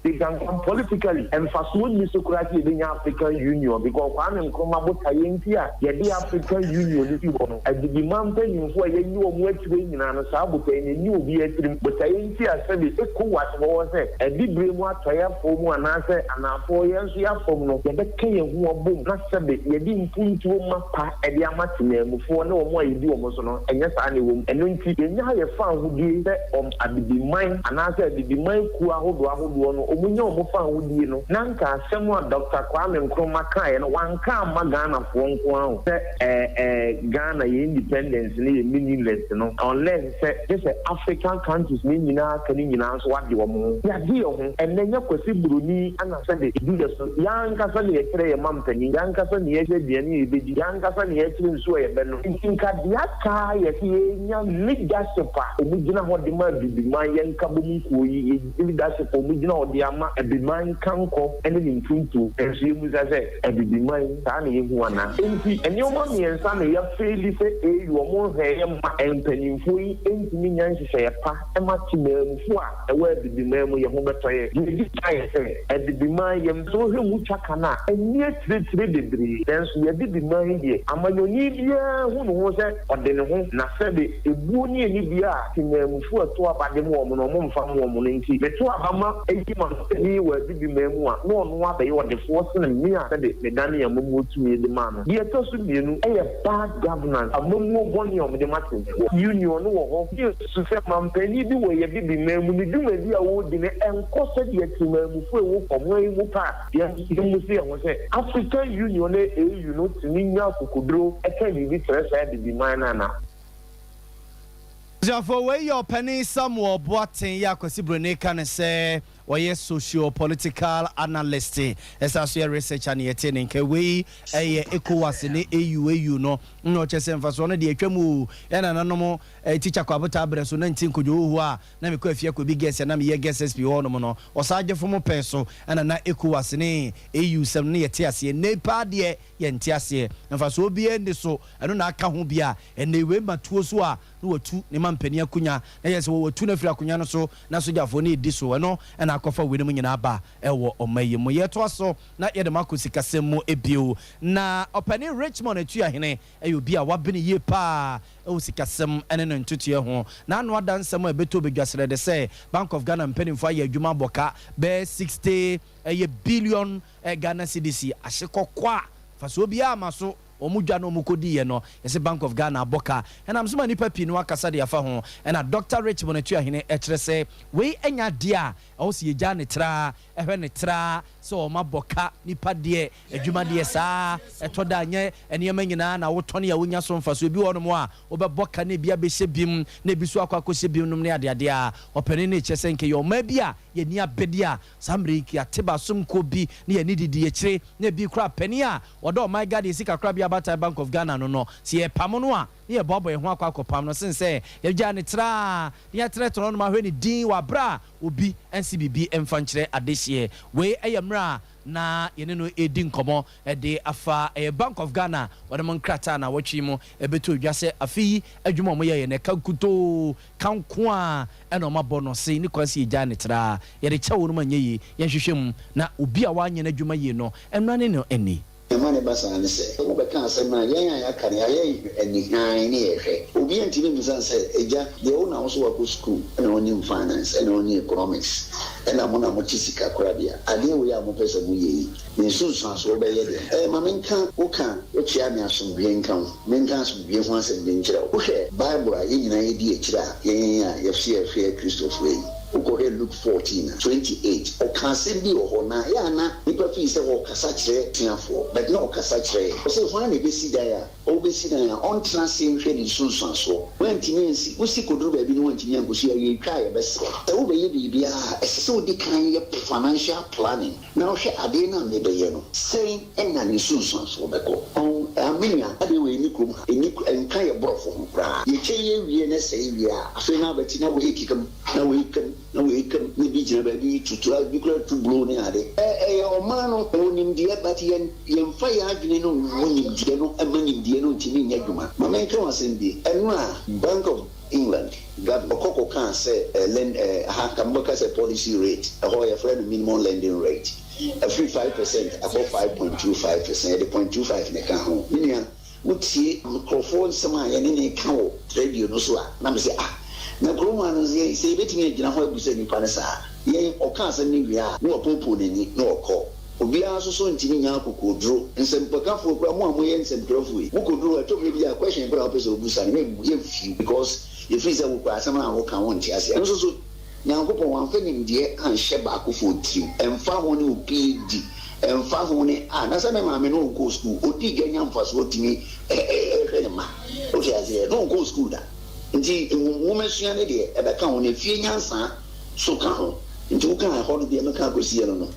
Because politically, mfasoɔ nni so koraa sɛ yɛbɛnya African Union because Kwame Nkrumah botaeɛ nti a yɛde African Union no si hɔ no, Abibiman mpanyimfoɔ a yɛayi wɔn akyire nyinaa no, saa botaeɛ no ɛnni obiara tirim. Botaeɛ nti a sɛbe Ecowas wɔ hɔ sɛ Abibire mu atɔeɛfoɔ mu anaasɛ Anaafoɔ, yɛn nso yɛn afam no, yɛbɛka yɛn ho abom na sɛbe yɛde mpuntuo mapa de ama temanmufoɔ ne wɔn a yɛdi wɔn so no, ɛnyɛ saa na ɛwɔ mu. Ɛno nti, yɛnyaa yɛn fawohodie sɛ wɔn Abibiman anaasɛ Abibiman kuo ahodoɔ ahodoɔ no, wɔnya wɔn fawohodie no, na anka asɛm a Dɔkta Kwame Nkrumah kaeɛ no, wanka amma Ghanafoɔ nko ara o, sɛ ɛɛ ɛɛ Ghana yɛn independence no yɛ meaningless no, unless sɛ gye sɛ African countries no nyinaa aka no nyinaa nso ade wɔn ho. Yɛade yɛn ho. Ɛnnɛ nyɛ Kwasi Buroni na sɛde ɛdi yɛn so. Yɛn ankasa na yɛkyerɛ yɛn mampanin, yɛn ankasa na yɛhwɛ aduane a yɛbɛdi, yɛn ankasa na yɛkyerɛ nsuo a yɛbɛnom. Nti nka deɛ aka ara yɛ sɛ yɛnya leadership a wɔgyina hɔ de ma Abibiman, yɛn nkabom nkuo yi, yɛ leadership a wɔgyina hɔ de ama Abiman nkankɔ ne ne mfuntuo. Nanso yɛmmisa sɛ, Abibiman, saa na yɛhu anaa? Enti nneɛma mmiɛnsa na yɛafeeli sɛ AU wɔn nhwɛeɛ mma mpanimfoɔ yi ntumi nya nhyehyɛeɛ pa ma temanmufoɔ a ɛwɔ Abibiman mu yɛn ho bɛtɔ yɛn. Deɛ ɛdi kan yɛ sɛ, Abibiman yɛn sɛ wohwɛ mu twaka no a, ɛnni akyirikyiri bebree. Nanso yɛn Abibiman yi deɛ, amanyɔni biara hu ne ho sɛ ɔde ne ho, na sɛbe ebuo ne anidie a temanmufoɔ a ɛto aba de ma wɔn no, wɔmfa mma wɔn no nti, meto aba ma eyi ma no sɛ wɔ Abibiman mu a, na ɔno abɛyɛ ɔdefoɔ sene me a sɛbe medanee amammuo tumi de maa no. Deɛ ɛtɔ so mmienu yɛ bad governance, amammuo bɔne a wɔde ma temanmufoɔ. Union no wɔ hɔ. Yɛsu sɛ manpanin bi wɔ yɛn Abibiman mu, ne dwumadi a ɔredi no ɛnkɔ sɛdeɛ temanmufoɔ a ɛwɔ ɔman yi mu pɛ a, yɛn nso yɛmmu yɛn ho sɛ African Union ne AU no tumi nya akokoduro ka biribi kyerɛ saa Abibiman no anaa? Abusuafoɔ, wei yɛ Ɔpanin Samuel Boateng yi a Kwasi Broni ka no sɛ ɔyɛ socio-political analyst, ɛsan so yɛ researcher na yɛte ne nka. Wei yɛ Ecowas ne AU, AU no na ɔkyerɛ sɛ mfasoɔ no deɛ atwam oo, yɛn nananom Tikya Kwabotaa berɛ so na nti Nkojo Ohuo a na mekɔ afie akɔbi Gɛs a na meyɛ Gɛs SP hɔ nom no, ɔsaagyefo mo pɛn so na na Ecowas ne AU sɛm no yɛte aseɛ. Nnɛ yi paa deɛ yɛnte aseɛ. Mfasoɔ biara nni so, ɛno na aka ho bi a ɛnnɛ yi wei ma tuo so a na watu ne mampanin akonya, na kyerɛ sɛ wɔatu no afiri akonya no so na sogyafoɔ no redi so. Ɛno na akɔfa weinom nyinaa aba wɔ ɔman yi mu. Yɛtoa so na yɛde mo akɔ sikasɛm mu bio. Na Ɔpanin Richmond Atuahene yɛ obi a wabene yie pa ara wɔ sikasɛm ne ne ntotoeɛ ho. N'ano ada nsɛm a ɛbɛtɔ badwasrɛ de sɛ Bank of Ghana mpanimfoɔ ayɛ adwuma abɔ ka bɛyɛ 60 ɛyɛ billion Ghana cedis ahye kɔkɔ a mfasoɔ biara mma so. wɔn dwa no wɔn kɔdiiɛ no, yɛse Bank of Ghana abɔ ka. Ɛnam so ma nnipa pii no akasa de afa ho. Ɛna Dɔkta Richmond Atuahene kyerɛ sɛ wei nyɛ adeɛ a ɛwɔ sɛ yɛgyaa no traa, hwɛ no traa sɛ wɔabɔ ka, nnipa deɛ adwuma deɛ saa, ɛtɔ da a nyɛ nneɛma nyinaa na wotɔn a wonya so mfasoɔ, ebi wɔ hɔnom a wobɛbɔ ka na ebi abɛhyɛ bi mu na ebi nso akɔ akɔhyɛ bi mu nom ne adeadeɛ a ɔpanin no rekyerɛ sɛ nka yɛ ɔman bi a yɛn ani abɛde a saa mmerɛ yi nka yɛate basomkuo bi na yɛn ani didi akyire na ebi koraa panin a ɔda ɔman Ghana sika korabea abatan Bank of Ghana no no sɛ yɛpamo no a na yɛboaboa yɛn ho akɔ akɔpam no sen sɛ yɛgyaa no traa na yɛatenatena hɔnom ahwɛ no dinn wɔ aberɛ a obi nse biribi mfa nkyerɛ adehyeɛ. Wei yɛ mmerɛ a na yɛne no redi nkɔmmɔ de afa ɛyɛ Bank of Ghana wɔnom nkrataa naawɔtwe yi mu ɛbɛtoo dwa sɛ afe yi adwuma a wɔyɛeɛ no ɛka nkutoo ka nko ara na wɔabɔ no se ne kwan sɛ yɛgyae no traa yɛde kyɛ wɔnom anyɛ yie yɛnhwehwɛ mu na obi a wanyɛ n'adwuma yie no mmra ne no nni. Nea ɛma no ba saa ne sɛ, wobɛka asɛm no a, yɛn a yɛaka no, yɛayɛ anihann ne yɛhwɛ. Obiara ntumi mmisa no sɛ, Agya, deɛ wo na wo nso woakɔ sukuu, ɛna wonim finance, ɛna wonim economics, ɛna mo na mote sika korabea, adeɛ wei a mopɛ sɛ moyɛ yi, ne nsunsuansoɔ bɛyɛ deɛn? Ɛɛ, ma menka, woka, wokyea me asomdwoeɛ nka wo. Menka asomdwoeɛ ho asɛm bi nkyerɛ wo. Wohwɛ Bible a yɛn nyinaa yɛdi akyire a, yɛn a yɛse yɛhwɛ Kristofoɔ yi, wokɔhwɛ Luke 14 a, 28, ɔka asɛm bi wɔ hɔ, na ɛyɛ a na nnipa fii sɛ ɔrekasa kyerɛ asuafoɔ, but na ɔkasa kyerɛ yɛn. Ɔse, Hwan na ɛbɛsi dan a, ɔrebɛsi dan a, ɔntena ase nhwɛ ne nsunsuansoɔ? Woantumi ansi, wosi kɔduru baabi na woantumi ankɔsi a, yɛretwa a yɛbɛsrɛ. Sɛ wobɛyɛ biribiara a, ɛsɛ sɛ wodi kan yɛ financial planning. Na wohwɛ adeɛ no a mebɛyɛ no, sɛn na ne nsunsuansoɔ bɛkɔ? Ɔn, ah, me nua, adeɛ wei nni kurom ha, ɛnni, ɛnka yɛ borɔfo ho koraa. Yɛkyɛ yɛ wie na ɛsɛe wie a, afei na abɛte na wei keka mu, na wei ka mu, na wei ka mu, na ebi gyina baabi tutu, ebi koraa tu blow ne ade. Ɛ, ɛyɛ ɔman no, ɛwɔ nimdeɛ, but yɛn, yɛmfa yɛn adwene no nwo nimdeɛ no mma nimdeɛ no ntumi nyɛ adwuma. Ma menka wo asɛm bi, ɛno a Bank of. England governor ɔkɔ kɔ kaa sɛ eh lend eh aha nka mobɛka sɛ policy rate ɛhɔ yɛfrɛ no minimum lending rate afiri 5% akɔ 5.25% yɛde .25 na ɛka ho me nua wotie nkorɔfoɔ nsɛm a yɛne no reka wɔ radio no so a na mese ah na kurom ha no sɛ yɛbɛtumi agyina hɔ abusa nnipa no saa yɛn ɔka asɛm no wie a na wapoopoo n'ani na ɔkɔ Obiara nso so ntumi nnya akokoɔduro. Nsɛmpakafoɔ koraa, mo a moyɛ nsɛmtwerɛfoɔ yi, mokɔduru hɔ a, ɛtɔ mmerɛ bi a question koraa a wopɛ sɛ wobusa no, yɛmmu, yɛmfew because yɛfiri sɛ wo koraa asɛm no a woka wonte aseɛ. Nso so, Nyankopɔn wamfa nimdeɛ anhyɛ baakofoɔ tirim, ɛmfa ho ne wo PhD, ɛmfa ho ne, ah, na sɛ me maame no ɔnkɔɔ school, ɔdii dwa nya mfasoɔ tumi hwɛ ne mma, wote aseɛ, na ɔnkɔɔ school da. Nti nwomasua no deɛ ɛbɛka ho, na efie nyansa so ka ho. Nti wokaa ɛhɔ no deɛ mɛka akɔsi ɛno no.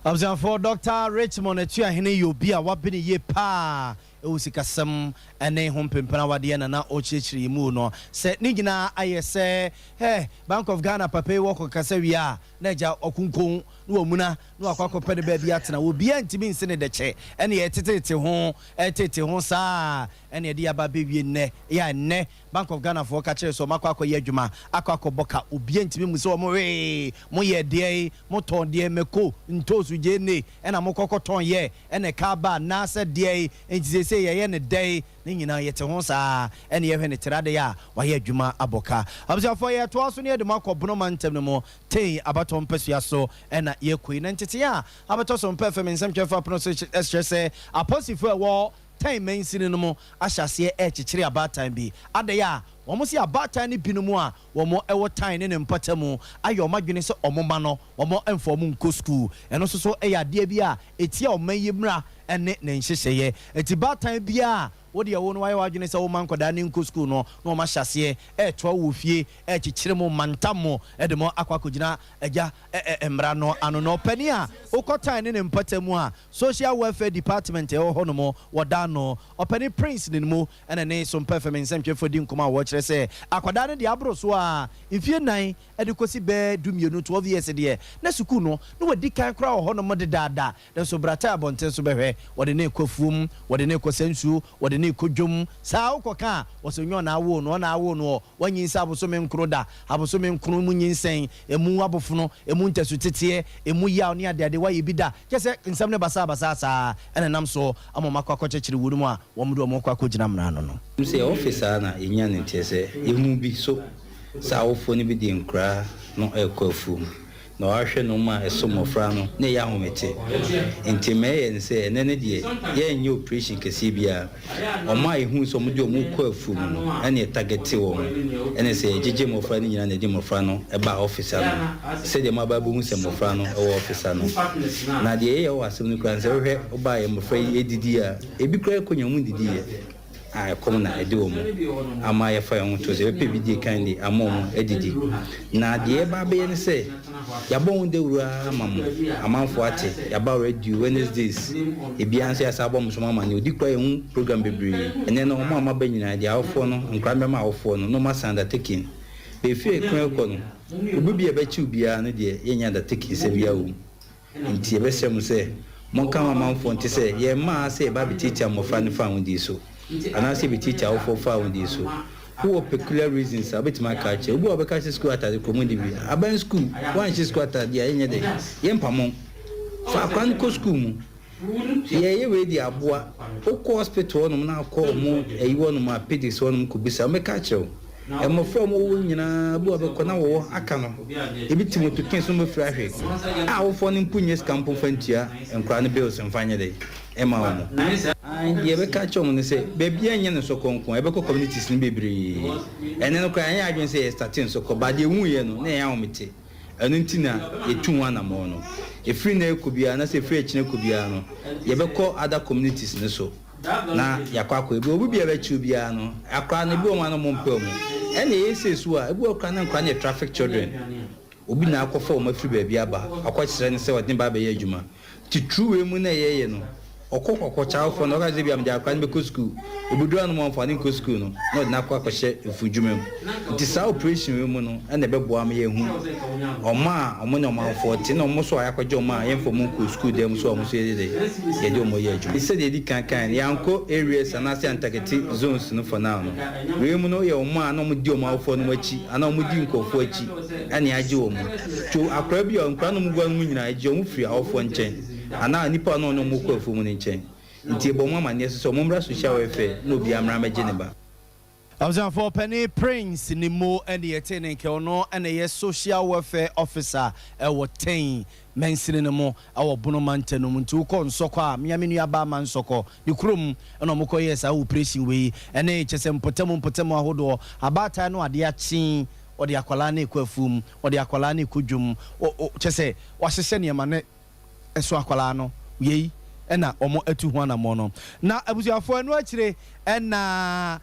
Abusuafoɔ, Dɔkta Richmond Atuahene yɛ obi a wabene yie paa wɔ sikasɛm ne ho mpempem awadeɛ na na ɔrekyerɛkyerɛ yɛn mu no sɛ ne nyinaa ayɛ sɛ eh, Bank of Ghana papa yi wɔ kɔkasa wie a na agya wakunkun na wamuna na wakɔ akɔpɛ ne baabi atena obiara ntumi nsi ne dɛkyɛ ɛne yɛtetetete ho ɛtete ho saa ɛne ɛde aba abɛwie nnɛ yɛ a nnɛ Bank of Ghana foɔ ka kyerɛ sɛ wɔn akɔ akɔyɛ adwuma akɔ akɔbɔ ka obiara ntumi mmu sɛ wɔn wee mo yɛ deɛn mo tɔn deɛn mako ntoosu gyeene ɛna mo kɔ kɔtɔn yɛ ɛna ɛka aba anaasɛ deɛn nti seesei yɛyɛ no dɛn ne nyinaa yɛte ho saa ɛna yɛhwɛ no teradeɛ a wayɛ adwuma abɔ ka abusuafoɔ yɛtoa so na yɛde mo akɔ Bono mantam no mu Tei abatɔ mpasua so ɛna yɛkɔ yi na ntetee a abɛtɔ so mpɛ fam nsɛmtwerɛfoɔ apono so kyerɛ sɛ aposifoɔ a ɛwɔ Tɛn mansini no mu ahyɛ aseɛ rekyekyere abaatan bi. Adɛn a wɔn se abaatan no binom a wɔn wɔ Tɛn ne ne mpɔtamu ayɛ wɔn adwene sɛ wɔn mma no wɔn mfa wɔn nkɔ sukuu. Ɛno nso so yɛ adeɛ bi a ɛtia ɔman yi mmara ne ne nhyehyɛeɛ. Enti baatan biara a wo deɛ wo no wayɛ w'adwene sɛ womma nkwadaa no nkɔ sukuu no na wɔn ahyɛ aseɛ retoa wo wɔ fie rekyekyere mo mantam mo de mo akɔ akɔgyina agya mmara no ano. Na ɔpanin a wokɔ Tɛn ne ne mpɔtamu a Social Welfare Department a ɛwɔ hɔnom wɔ dan no, Ɔpanin Prince Ninmu na ne Sompa FM nsɛmtwerɛfoɔ di nkɔmmɔ a wɔkyerɛ sɛ akwadaa no deɛ aboro so ara mfeɛ nnan de kɔsi bɛɛ dumienu, 12 years, deɛ na sukuu no na wadi kan koraa wɔ hɔnom dedaada nanso brata abɔnten so bɛhwɛ wɔde no rekɔ afuom, wɔde no rekɔsa nsuo, wɔde no rekɔ dwam saa wokɔka a wɔsɛ ɔnyɛ ɔna awoo no ɔna awoo no ɔ Woanyinsɛn abosome nkron da, abosome nkron mu nyinsɛn, emu abofono, emu ntasuteteɛ, emu yaw ne adeade, woayɛ bi da? Kyerɛ sɛ, nsɛm no basaa basaa saa na ɛnam so ama wɔakɔ akɔkyekyere wɔn a wɔde wɔn rekɔ akɔgyina mmara ano no. Sɛ yɛwɔ fe saa na yɛnya no nteɛ sɛ yɛhu bi so sɛ awofoɔ no bi de nkoraa no rekɔ afuom. Na wahwɛ nnoɔma a ɛso mmɔfra no na ɛyɛ ahomete. Nti ma ɛyɛ ne sɛ ɛnɛ no deɛ yɛnyɛ operation kɛseɛ biara. Wɔn a yɛhuu sɛ wɔde wɔn rekɔ afuo mu no ɛna yɛ targete wɔn. Ɛne sɛ yɛgyegye mmɔfra no nyinaa na yɛde mmɔfra no baa office ano. Sɛdeɛ moaba abɛhu sɛ mmɔfra no wɔ office ano. Na deɛ ɛyɛ wɔ asɛm no koraa ne sɛ wohwɛ wobaeɛ mmɔfra yi redidi a, ebi koraa kɔ nyɛ wɔn nnidiiɛ. A ɛkɔm na ɛde wɔn ama yɛfa yɛn ho to sɛ yɛbɛpɛ bi die kan de ama wɔn adidi. Na deɛ yɛba abɛyɛ ne sɛ, yɛabɔ ho dawuro ara ama mo amanfoɔ ate, yɛaba radio Wednesdays, ebiara nso yɛasan abɔ mo so amaneɛ, ɔdi koraa yɛn ho program bebree. Ɛnnɛ no wɔn a wɔaba nyinaa, deɛ awofoɔ no, nkwadaa no bɛma awofoɔ no na wɔasan undertaking. Bɛfiri ɛkwan rekɔ no, obi bi a ɛbɛkye obiara no deɛ yɛnnya undertaking sɛm biara wɔ mu. Enti yɛbɛsrɛ mo sɛ monka mo amanfoɔ nte sɛ, yɛmmaa ha sɛ yɛba abɛtiatia mmɔfra no fawohodie so, anaasɛ yɛbɛtiatia awofoɔ fawohodie so. Wowɔ peculiar reasons a, wobɛtumi aka akyerɛ. Obi wɔ hɔ a ɔbɛka sɛ sukuu atade korɔ monni bi. Aban sukuu, woanhyɛ sukuu atadeɛ a, yɛnyɛ dɛn? Yɛmpamo wo. Fa akwadaa no kɔ sukuu mu. Yɛyɛ wei de aboa. Wokɔ hospital hɔnom na akɔ ɔmo ayi hɔnom a pedics hɔnom kɔbisa, wɔbɛka akyerɛ wo. Mmɔfra a wɔwɔ hɔ nyinaa bi wɔ bɛkɔ na wɔwɔ aka no, ebi te moto kɛn so na wɔafiri ahwe a awofoɔ no mpo nnya sika mpo mfa ntua nkwadaa no bills mfa nyɛ dɛn mma wɔn. Aane, deɛ yɛbɛka akyerɛ wɔn ne sɛ, baabiara nyɛ no nsɔkɔ nko, ɛbɛkɔ communities no bebree. Ɛnnɛ no koraa yɛanyɛ adwene sɛ yɛstate nsɔkɔ, but deɛ yɛhuiɛ no na ɛyɛ ahomete. Ɛno nti na yɛtu ho anammɔn no. Ɛfiri nnɛ rekɔ biara anaasɛ ɛfiri akyina rekɔ biara no, yɛbɛkɔ other communities no so na yɛakɔ akɔ. Ebi obi biara bɛkye obiara no, akwadaa no, ebi wɔ hɔ a na wɔmpɛ wɔn. Ɛnna ɛyɛ sei nso a, ebi wɔ hɔ koraa na nkwadaa no yɛ traffic children. Obi na akɔfa wɔn afiri baabi aba, akɔkyerɛ no sɛ ɔde ne ba abɛyɛ adwuma. Titiriw wei mu na yɛyɛ no, ɔkɔ kɔkɔkyawfoɔ no, ɔka sɛ ebia mede akwadaa no bɛkɔ sukuu, ɔbɛduru ano mu amfa no nkɔ sukuu no, na ɔde no akɔ akɔhyɛ mfudwuma mu. Nti saa operation wei mu no na ɛbɛboa ama yɛahu wɔn a wɔne ɔmanfoɔ te, na wɔn nso a yɛakɔgye wɔn a yɛmfa wɔn nkɔɔ sukuu dan mu nso a wɔn nso yɛde dɛn, yɛde wɔn yɛ adwuma. Sɛdeɛ yɛdi kan kaeɛ no, yɛankɔ areas anaasɛ yɛantakete zones no for now no. Wei mu no yɛ wɔn a na wɔdi wɔn awofoɔ nom akyi anaa wɔdi nkurɔfoɔ akyi na yɛagye wɔn. Nti akwadaa bi a, nkwadaa no a wɔgu ha no mu nyinaa, yɛgye wɔn firi awofoɔ nkyɛn anaa nnipa a na wɔne wɔn kɔ afuo mu no nkyɛn. Nti yɛbɔ wɔn amanneɛ nso sɛ wɔmmra social welfare na obiara mmra mmɛgye ne ba. Abusuafoɔ panin Prince Nimo ne yɛtee ne nka, ɔno na ɛyɛ Social Welfare Officer wɔ Tɛn mansini no mu wɔ Bono mantam no mu. Nti wokɔ Nsɔkɔ a, mea me nua baa Mansɔkɔ ne kurom na wɔkɔ yɛɛ saa operation wei ɛne kyɛsɛ mpɔtamu mpɔtamu ahodoɔ. Abaatan no adeɛ akye ɔde akwadaa no rekɔ afuom, ɔde akwadaa no rekɔ dwam, kyɛsɛ wahyehyɛ nneɛma no so akwadaa no yei na wɔn atu ho anammɔn no. Na abusuafoɔ ɛno akyire na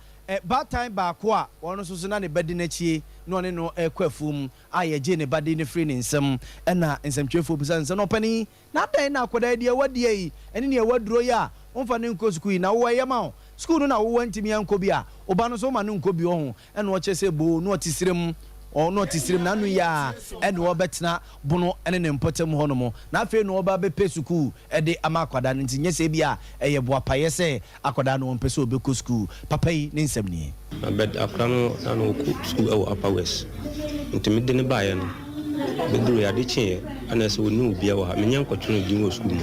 baatan baako a ɔno nso so na ne ba di n'akyie na ɔne no rekɔ afuom a yɛgyee ne ba de no firii ne nsam na nsɛmtwerɛfoɔ bisa no sɛ, na ɔpanin, na adɛn na akwadaa yi deɛ wadie yi ne deɛ waduro yi a womfa no nkɔ sukuu yi na wowɔ ɛyɛ ma wo sukuu no na wowɔ ntumi ankɔ bi a wo ba no nso woma no nkɔ bi ɔho Ɛna ɔkyerɛ sɛ boo na ɔte serem, ɔ, na ɔte serem, n'ano yi ara ɛna ɔrebɛtena bono ne ne mpɔtam hɔnom, na afei na ɔreba abɛpɛ sukuu de ama akwadaa no, nti nyɛ sɛ ebia ɛyɛ boapayɛ sɛ akwadaa no ɔmpɛ sɛ ɔbɛkɔ sukuu. Papa yi ne nsɛm nie. Na but akwadaa no na na ɔkɔ sukuu wɔ Upper West, nti mede no baeɛ no, bɛduruiɛ ade kyeeɛ ɛna ɛsɛ ɔnni obiara wɔ ha, menya nkɔto no din wɔ sukuu mu,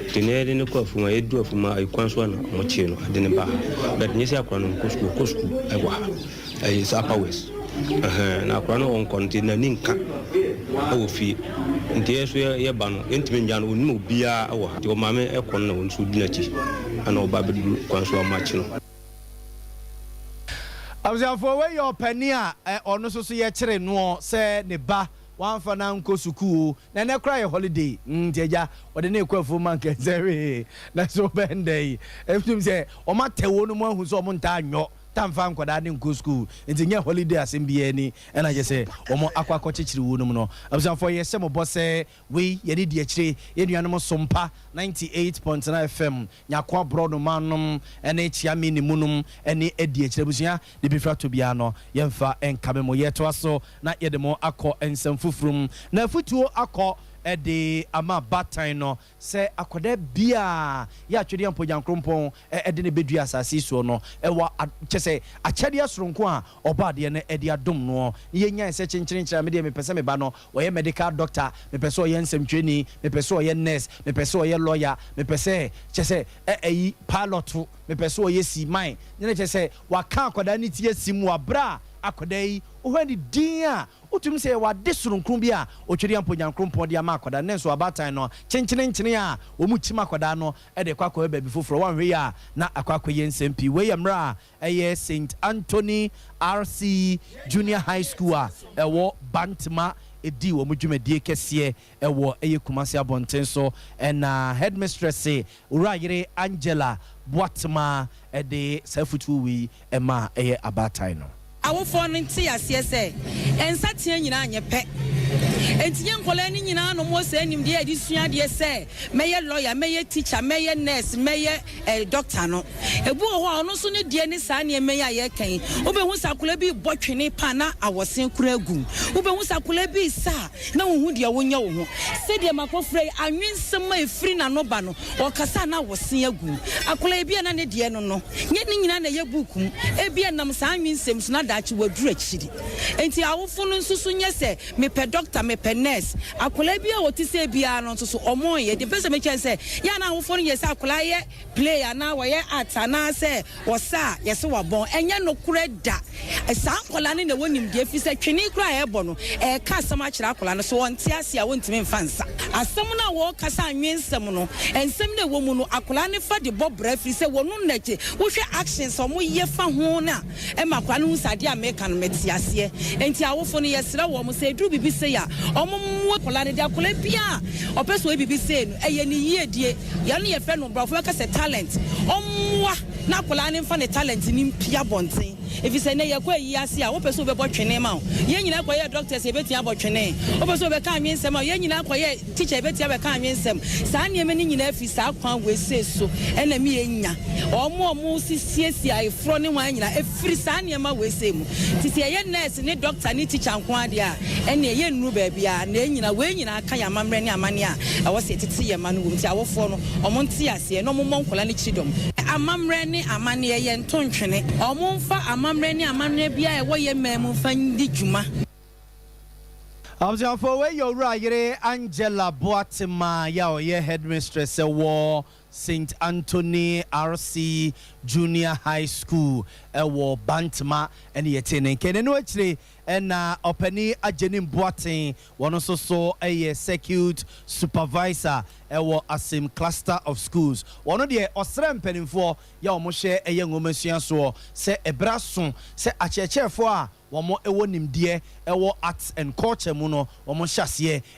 nti na yɛde no kɔ afuom a, yɛduru afuom a, kwan so a na wɔkyee no de no baa ha, but nyɛ sɛ akwadaa no ɔnkɔ sukuu, ɔkɔ sukuu wɔ ha, ɛyɛ sɛ Upper West, ɛhɛn, na akwadaa no ɔnkɔ no nti n'ani nka wɔ fie, nti yɛn nso yɛba no yɛntumi nnyaa no, ɔnnim obiara wɔ ha, nti ɔmaame kɔ no na ɔno nso di n'akyi ɛna ɔba bɛduru kwan so a wɔakye no. Abusuafoɔ, wei yɛ ɔpanin a ɔno nso so yɛkyere noɔ sɛ ne ba wamfa no ankɔ sukuu o, na ɛnɛ koraa yɛ holiday nti agya ɔde no rekɔ afuom anka ɛnsɛ hwee, na so bɛn dɛ yi, ɛtum sɛ wɔn atɛ wɔn mu ahu sɛ wɔn ntaa nyɔ ta mfa nkwadaa no nkɔ sukuu nti nyɛ holiday asɛm biara ni ɛna kyɛ sɛ wɔn akɔ akɔkyekyere wɔn mu no. Abusuafoɔ, yɛhyɛ mo bɔ sɛ wei yɛne di akyire, yɛn nuanom Sompa 98.9 FM Nyako aborɔnoma nom ne Kyeame ne mu nom ne adi akyire. Abusua de bi firi atɔ biara no yɛmfa nkame mo. Yɛtoa so na yɛde mo akɔ nsɛm foforo mu. Na afutuo akɔ de ama baatan no sɛ akwadaa biara yɛ atwedeɛ mpɔgyankrompɔn de no bɛdua asase yi soɔ no wɔ kyɛ sɛ akyɛdeɛ soronko a Ɔbɔadeɛ no de adom noɔ. Na yɛnyae sɛ kyenkyerenkyere a medeɛ mepɛ sɛ me ba no ɔyɛ medical doctor, mepɛ sɛ ɔyɛ nsɛmtwerɛni, mepɛ sɛ ɔyɛ nurse, mepɛ sɛ ɔyɛ lawyer, mepɛ sɛ kyɛ sɛ ɛ ɛyi pilot. mepɛ sɛ ɔyɛ si man ne na kyerɛ sɛ waka akwadaa no ti asi mu wɔ aberɛ a akwadaa yi wohwɛ ne din a wotumi sɛ yɛwɔ ade soronko bi a Otwedeampo Nyankoropɔn de ama akwadaa no ne nso abaatan no kyenkyenenkyene a wɔn kyim akwadaa no de kɔ akɔyɛ baabi foforɔ wanhwɛ yie a na akɔ akɔyɛ nsɛm pii. Wei yɛ mmerɛ a ɛyɛ Saint Anthony RC Junior High School a ɛwɔ Bantama dii wɔn dwumadie kɛseɛ wɔ ɛyɛ Kumasi abɔnten so na Headmistress Owurayere Angela Boatema de saa afutuo wei maa ɛyɛ abaatan no. Awofoɔ no nte aseɛ sɛ nsateaa nyinaa nyɛ pɛ. Enti nyɛ nkwadaa no nyinaa na wɔwɔ saa nimdeɛ a yɛde sua adeɛ sɛ mɛyɛ lɔya, mɛyɛ tikya, mɛyɛ nɛɛse, mɛyɛ eh, dɔkta no. Ebi wɔ hɔ a ɔno nso ne deɛ ne saa nneɛma yi a yɛreka yi. Wobɛhu sɛ akwadaa bi rebɔ twene paa na awɔsen koraa agu. Wobɛhu sɛ akwadaa bi resa a na wonhu deɛ wonyɛ wo ho. Sɛdeɛ makɔfrɛ yi, anwensɛm a ɛfiri n'ano ba no, Ɔkasa a na wɔse agu. Akwadaa ebia na ne deɛ no no, nyɛ ne nyinaa na ɛyɛ book mu. Ebia ɛnam saa anwensɛm so na daakye waduru akyiri. Enti awofo no nso so nyɛ sɛ mepɛ doctor, mepɛ nurse. Akwadaa bi a ɔte sɛ biara no nso so wɔnyɛ. Deɛ mepɛ sɛ mekyerɛ ne sɛ, yɛ a na awofo no yɛ sɛ akwadaa yɛ play anaa wɔyɛ art anaasɛ ɔsa a yɛse wabɔn. Ɛnyɛ nokorɛ da. Saa nkwadaa no na ɛwɔ nimdeɛ ɛfiri sɛ twene koraa a ɛrebɔ no, ɛreka asɛm akyerɛ akwadaa no. So ɔnte aseɛ a, ɔntumi mfa nsa. Asɛm no a wɔreka sɛ anwensɛm no, nsɛm no a ɛwɔ mu no, akwadaa no fa de bɔ bra ɛfiri sɛ wɔno na gye. Wohwɛ actions a wɔyɛ fa ho no a, ɛma akwadaa no hu sɛ adeɛ a mereka no, mete aseɛ. Enti awofo no, yɛsrɛ wɔn sɛ ɛduru biribi sei a, wɔmmoa akwadaa no. Deɛ akwadaa biara a ɔpɛ sɛ ɔyɛ biribi sei no, ɛyɛ ne yiedie. Yɛn no yɛfrɛ no, borɔfo bɛka sɛ talent. Ɔmmoa na akwadaa no mfa ne talent no mpue abɔnten. Efisɛ nnɛ yɛkɔ ayi ase a, wopɛ sɛ wobɛbɔ twene ma wo. Yɛn nyinaa kɔyɛɛ doctors a yɛbɛtumi abɔ twene. Wopɛ sɛ wobɛka anwensɛm a, yɛn nyinaa kɔyɛɛ teacher a yɛbɛtumi abɛka anwensɛm. Saa nneɛma no nyinaa firi saa kwan wei sei so na ɛma yɛnya wɔn a wɔsiesie ayeforɔ ne hwan nyinaa, ɛfiri saa nneɛma wei sei mu. Nti sɛ yɛyɛ nurse ne doctor ne teacher nko ara deɛ a, ɛnneɛ yɛnnuru baabiara. Na yɛn nyinaa, wei nyinaa ka yɛn amammerɛ ne amanneɛ a ɛwɔ sɛ yɛtete yɛn mma no wɔ mu. Nti awofoɔ no, wɔnte aseɛ na wɔmmɔ nkwadaa no kyidɔm. Amammerɛ ne amanneɛ, yɛnto ntwene. Wɔmfa amammerɛ ne amanneɛ biara a ɛwɔ yɛn man mu mfa nni dwuma. Abusuafoɔ, wei yɛ Owura yere Angela Boatema yi a ɔyɛ Headmistress wɔ Saint Anthony RC Junior High School wɔ Bantama ɛne yɛtee ne nka. Ɛno akyire ɛna Ɔpanin Agyenim Boateng, wɔn nso so yɛ Circuit Supervisor wɔ Asim Cluster of Schools. Wɔn deɛ ɔsrɛ mpanimfoɔ yɛ a wɔhyɛ yɛ nwomasua soɔ sɛ ɛberɛ aso sɛ akyerɛkyerɛfoɔ a wɔn wɔ nimdeɛ wɔ Arts and Culture mu no wɔn hyɛ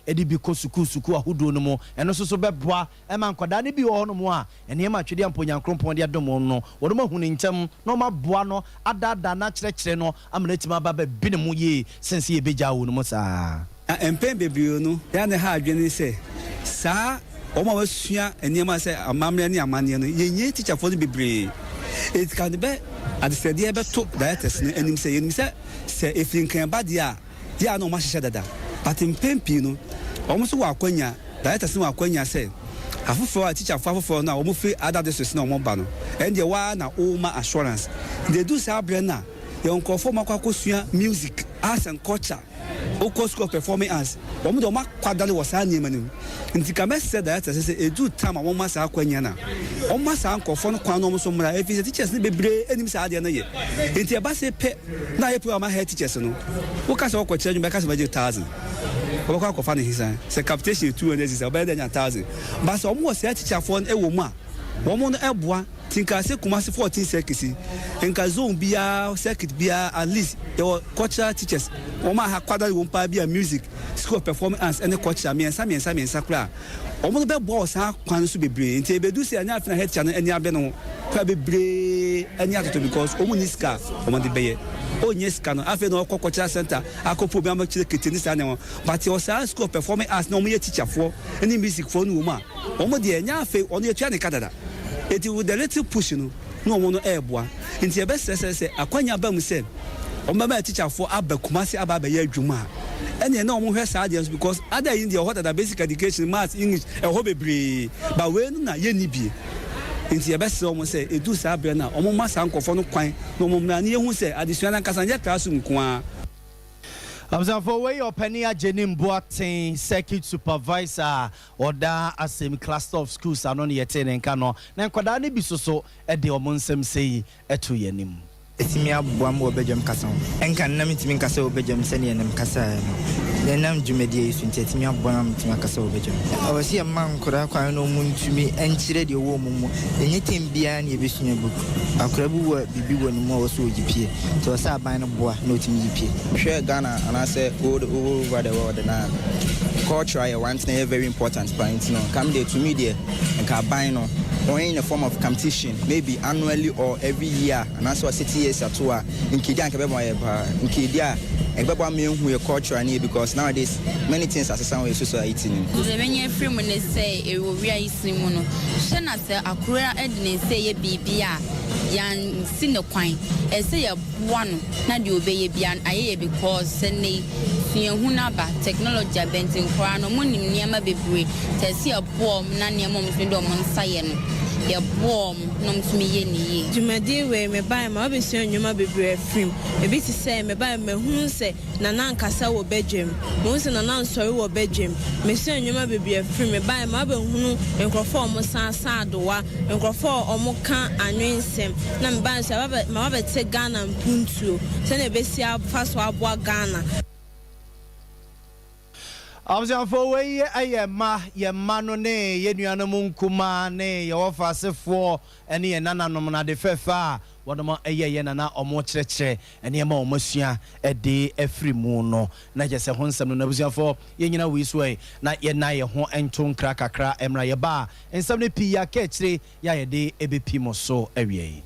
aseɛ de bi kɔ sukuu sukuu ahodoɔ no mu. Ɛno nso so bɛboa ma nkwadaa no bi wɔ hɔnom a nneɛma a Twedeɛ Ampa Onyankoropɔn de adom wɔn no wɔn ahu no ntɛm na wɔn aboa no adaadaa no akyerɛkyerɛ no ama no atumi aba abɛbene mu yie sen sɛ yɛbɛgyaa wɔn mu saa. Na mpɛn bebree no, nea na ɛha adwene ne sɛ saa wɔn a wɔasua nneɛma sɛ amammerɛ ne amanneɛ no, yennya tikyafoɔ no bebree. Enti ka no bɛ adesrɛdeɛ bɛto directors no anim sɛ yɛnim sɛ sɛ ɛfiri Nkran ba deɛ a, yɛ a na wɔahyehyɛ dada. But mpɛn pii no, wɔn nso wɔ akwanya, directors no wɔ akwanya sɛ afoforɔ a tikyafoɔ afoforɔ no a wɔfiri other districts na wɔba no, ɛndeɛ wo ara na woma assurance. Nti ɛduru saa berɛ no a, yɛwɔ nkurɔfoɔ a wɔakɔ akɔsua music, arts and culture, Wokɔ School of Performing Arts, wɔn deɛ wɔn akwadare wɔ saa nneɛma no mu. Nti ka mɛsrɛ director sɛ sɛ ɛduru time a wɔma saa akwanya no a, wɔmma saa nkorɔfoɔ no kwan na wɔn nso mmra ɛfiri sɛ teachers no bebree nnim saa adeɛ no yɛ. Nti ɛba sei pɛ na ayɛ program ama head teachers no. Woka sɛ wokɔkyerɛ adwuma bɛka sɛ bɛgye thousand. Wɔbɛkɔ akɔfa no he san? Sɛ capitation yɛ 200 cedis a, wɔbɛyɛ dɛ anya thousand. But sɛ wɔn wɔ saa teacherfoɔ no wɔ mu a, wɔn no boa. Nti nka sɛ Kumasi 14 circuits yi, nka zone biara, circuit biara at least yɛwɔ cultural teachers, wɔn a ha kwadare wɔm paa bi a music, school of performing arts ne culture mmiɛnsa mmiɛnsa mmiɛnsa koraa a, wɔn no bɛboa wɔ saa kwan no so bebree. Nti ɛbɛdu sɛ ɛnyɛ afei na head teacher no ani abere ne ho koraa bebree ani atoto because wɔn nni sika a wɔn de bɛyɛ. Ɔnnya sika no afei na ɔkɔ cultural center akɔpɛ obi ama kyerɛ kete ne saa nneɛma. But yɛwɔ saa school of performing arts na wɔyɛ teacherfoɔ ne musicfoɔ no wɔ mu a, Wɔn deɛ ɛnyɛ afei ɔno yɛtua ne ka dada enti with the little push no na wɔn no ɛreboa nti yɛbɛsrɛ sɛ sɛ akwanya ba mu sɛ wɔn bɛma atikyafoɔ aba Kumasi aba abɛyɛ adwuma a ɛneɛ na wɔn hwɛ saa adeɛ nso because ada yi deɛ ɛwɔ hɔ dada basic education maths English ɛwɔ hɔ bebree but wei no na yɛnni bie nti yɛbɛsrɛ wɔn sɛ ɛduru saa berɛ no a wɔn mma saa nkurɔfoɔ no kwan na wɔn mmra na yɛhu sɛ adesua no ankasa nyɛ classroom nko ara. Abusuafoɔ, wei yɛ Ɔpanin Agyenim Boateng, Circuit Supervisor a ɔda Asem Cluster of Schools ano na yɛtee ne nka no. Na nkwadaa no bi soso de wɔn nsɛm sei to yɛn anim. Atumi aboa me wɔ badwam kasa ho. Ɛnka no na mentumi nkasa wɔ badwam sɛdeɛ na mekasaeɛ no. Na ɛnam dwumadie yi so nti, atumi aboa me ama matumi akasa wɔ badwam. Ɛwɔ sɛ yɛma nkwadaa kwan na wɔtumi nkyerɛ deɛ ɛwɔ wɔn mu. Ɛnyɛ tɛm biara na yɛbɛsua book. Akwadaa bi wɔ biribi wɔ ne mu a ɛwɔ sɛ ɔyi pie. Nti ɛwɔ sɛ aban no boa na ɔtumi yi pie. Hwɛ Ghana anaasɛ all over the world no a, culture yɛ one thing a ɛyɛ very important paa nti no nka me deɛ to me deɛ nka aban no wɔn in a form of competition maybe annually or every year anaasɛ ɔsete years ato a nkedi a nka ɛbɛboa yɛ paa nkedi a ɛbɛboa ma yɛhu yɛ culture ne yɛ because nowadays many things asesa wɔ yɛ society no mu. Deɛ menya afiri mu ne sɛ wɔ wiase mu no, hwɛ na sɛ akora de ne nsa reyɛ biribi a, yɛansi no kwan. Ɛsɛ sɛ yɛboa no na deɛ ɔbɛyɛ biara no ayɛ yɛ because sɛ nnɛ yi suahunu aba, technology aba nti nkwadaa no wɔnim nneɛma bebree nti ɛsɛ sɛ yɛboa wɔn na nneɛma a wɔtumi de wɔn nsa yɛ no, yɛboa wɔn na wɔtumi yɛ no yie. Dwumadie wei mebaeɛ mabɛsua nnwuma bebree afiri mu. Ebi te sɛ mebaeɛ mahunu sɛ Nana nkasa wɔ badwam, mahu sɛ Nana nsɔre wɔ badwam. Mesua nnwuma bebree afiri mu. Mebaeɛ mabɛhunu nkurɔfoɔ a wɔsan sa adowa, nkurɔfoɔ a wɔka anwensɛm. Na mebaeɛ nso maba bɛte Ghana mpuntuo, sɛdeɛ ɛbɛsi afa so aboa Ghana. Abusuafoɔ, wei yɛ mma, yɛn mma no ne yɛn nuanom nkumaa ne yɛn wɔfaasefoɔ ne yɛn nananom no ade fɛfɛ a wɔnom yɛeɛ na na wɔkyerɛkyerɛ nneɛma a wɔasua de afiri mu no. Na kyerɛ sɛ ho nsɛm no no, abusuafoɔ, yɛnnyina wei so ɛ na yɛnna yɛn ho nto nkra kakra mmra. Yɛba a, nsɛm no pii aka akyire yɛ a yɛde bɛpi mo so awiei.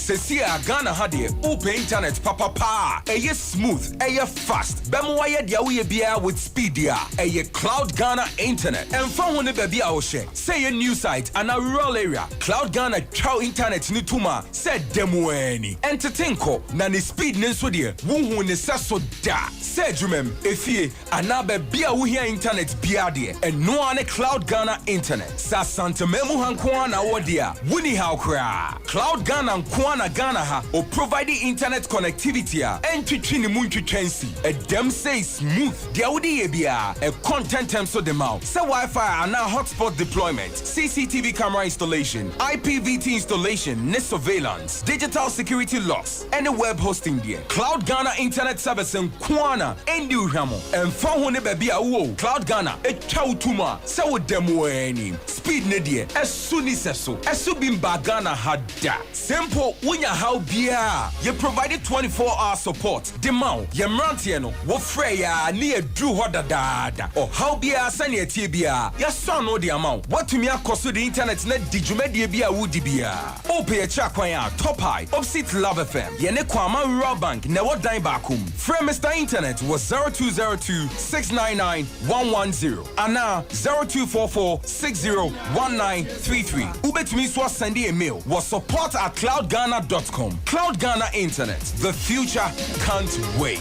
Sesie a Ghana ha deɛ wopɛ internet papa paa a ɛyɛ smooth, ɛyɛ fast, bɛma wayɛ deɛ woyɛ biara with speed deɛ a, ɛyɛ Cloud Ghana Internet. Ɛmfa ho ne baabi a wohyɛ, sɛ ɛyɛ new site anaa rural area, Cloud Ghana twa wo internet no tom a sɛ da mu ara ni. Ɛntete nkɔ, na ne speed no nso deɛ wonhuu ne sɛso da. Sɛ adwumam, efie, anaa baabi a wohia intanɛt biara deɛ, ɛno ara ne Cloud Ghana Internet. Sɛ Asanteman mu ha nko ara na wowɔ deɛ a, wonni haw koraa. Cloud Ghana nko ara na Ghana ha ɔprovide internet connectivity a ɛntwetwe ne mu ntwitwa nsi. Ɛdam sei smooth, deɛ wode yɛ biara, ɛkɔ ntɛntɛm so de ma wo. Sɛ Wi-Fi anaa hotspot deployment, CCTV camera installation, IPVT installation ne surveillance, digital security locks, ne web hosting deɛ, Cloud Ghana Internet Service nko ara na ɛndi wo hwammɔ. Ɛmfa ho ne baabi a wowɔ o, Cloud Ghana twa wo tom a sɛ woda mu ara ni. Speed no deɛ, ɛso nni sɛso. Ɛso bi mbaa Ghana ha da. Sɛ mpo wonya haw biara a, yɛ provide 24 hour support de ma wo. Yɛn mmeranteɛ no, wofrɛ yɛn a ne yɛaduru hɔ dadaada. Ɔhaw biara sɛnea ɛteɛ biara, yɛasɔ ano de ama wo. Woatumi akɔ so de internet no adi dwumadie bi a woredi biara. Wopɛ yɛn kyerɛ kwan a, Top High, opposite Love FM, yɛne Kwama Rural Bank na ɛwɔ dan baako mu. Frɛ Mister Internet wɔ 0202 699 110 anaa 0244 60 1933. Wobɛtumi nso asɛnde yɛn mail wɔ support at cloudghana dot com. Cloud Ghana Internet, the future can't wait.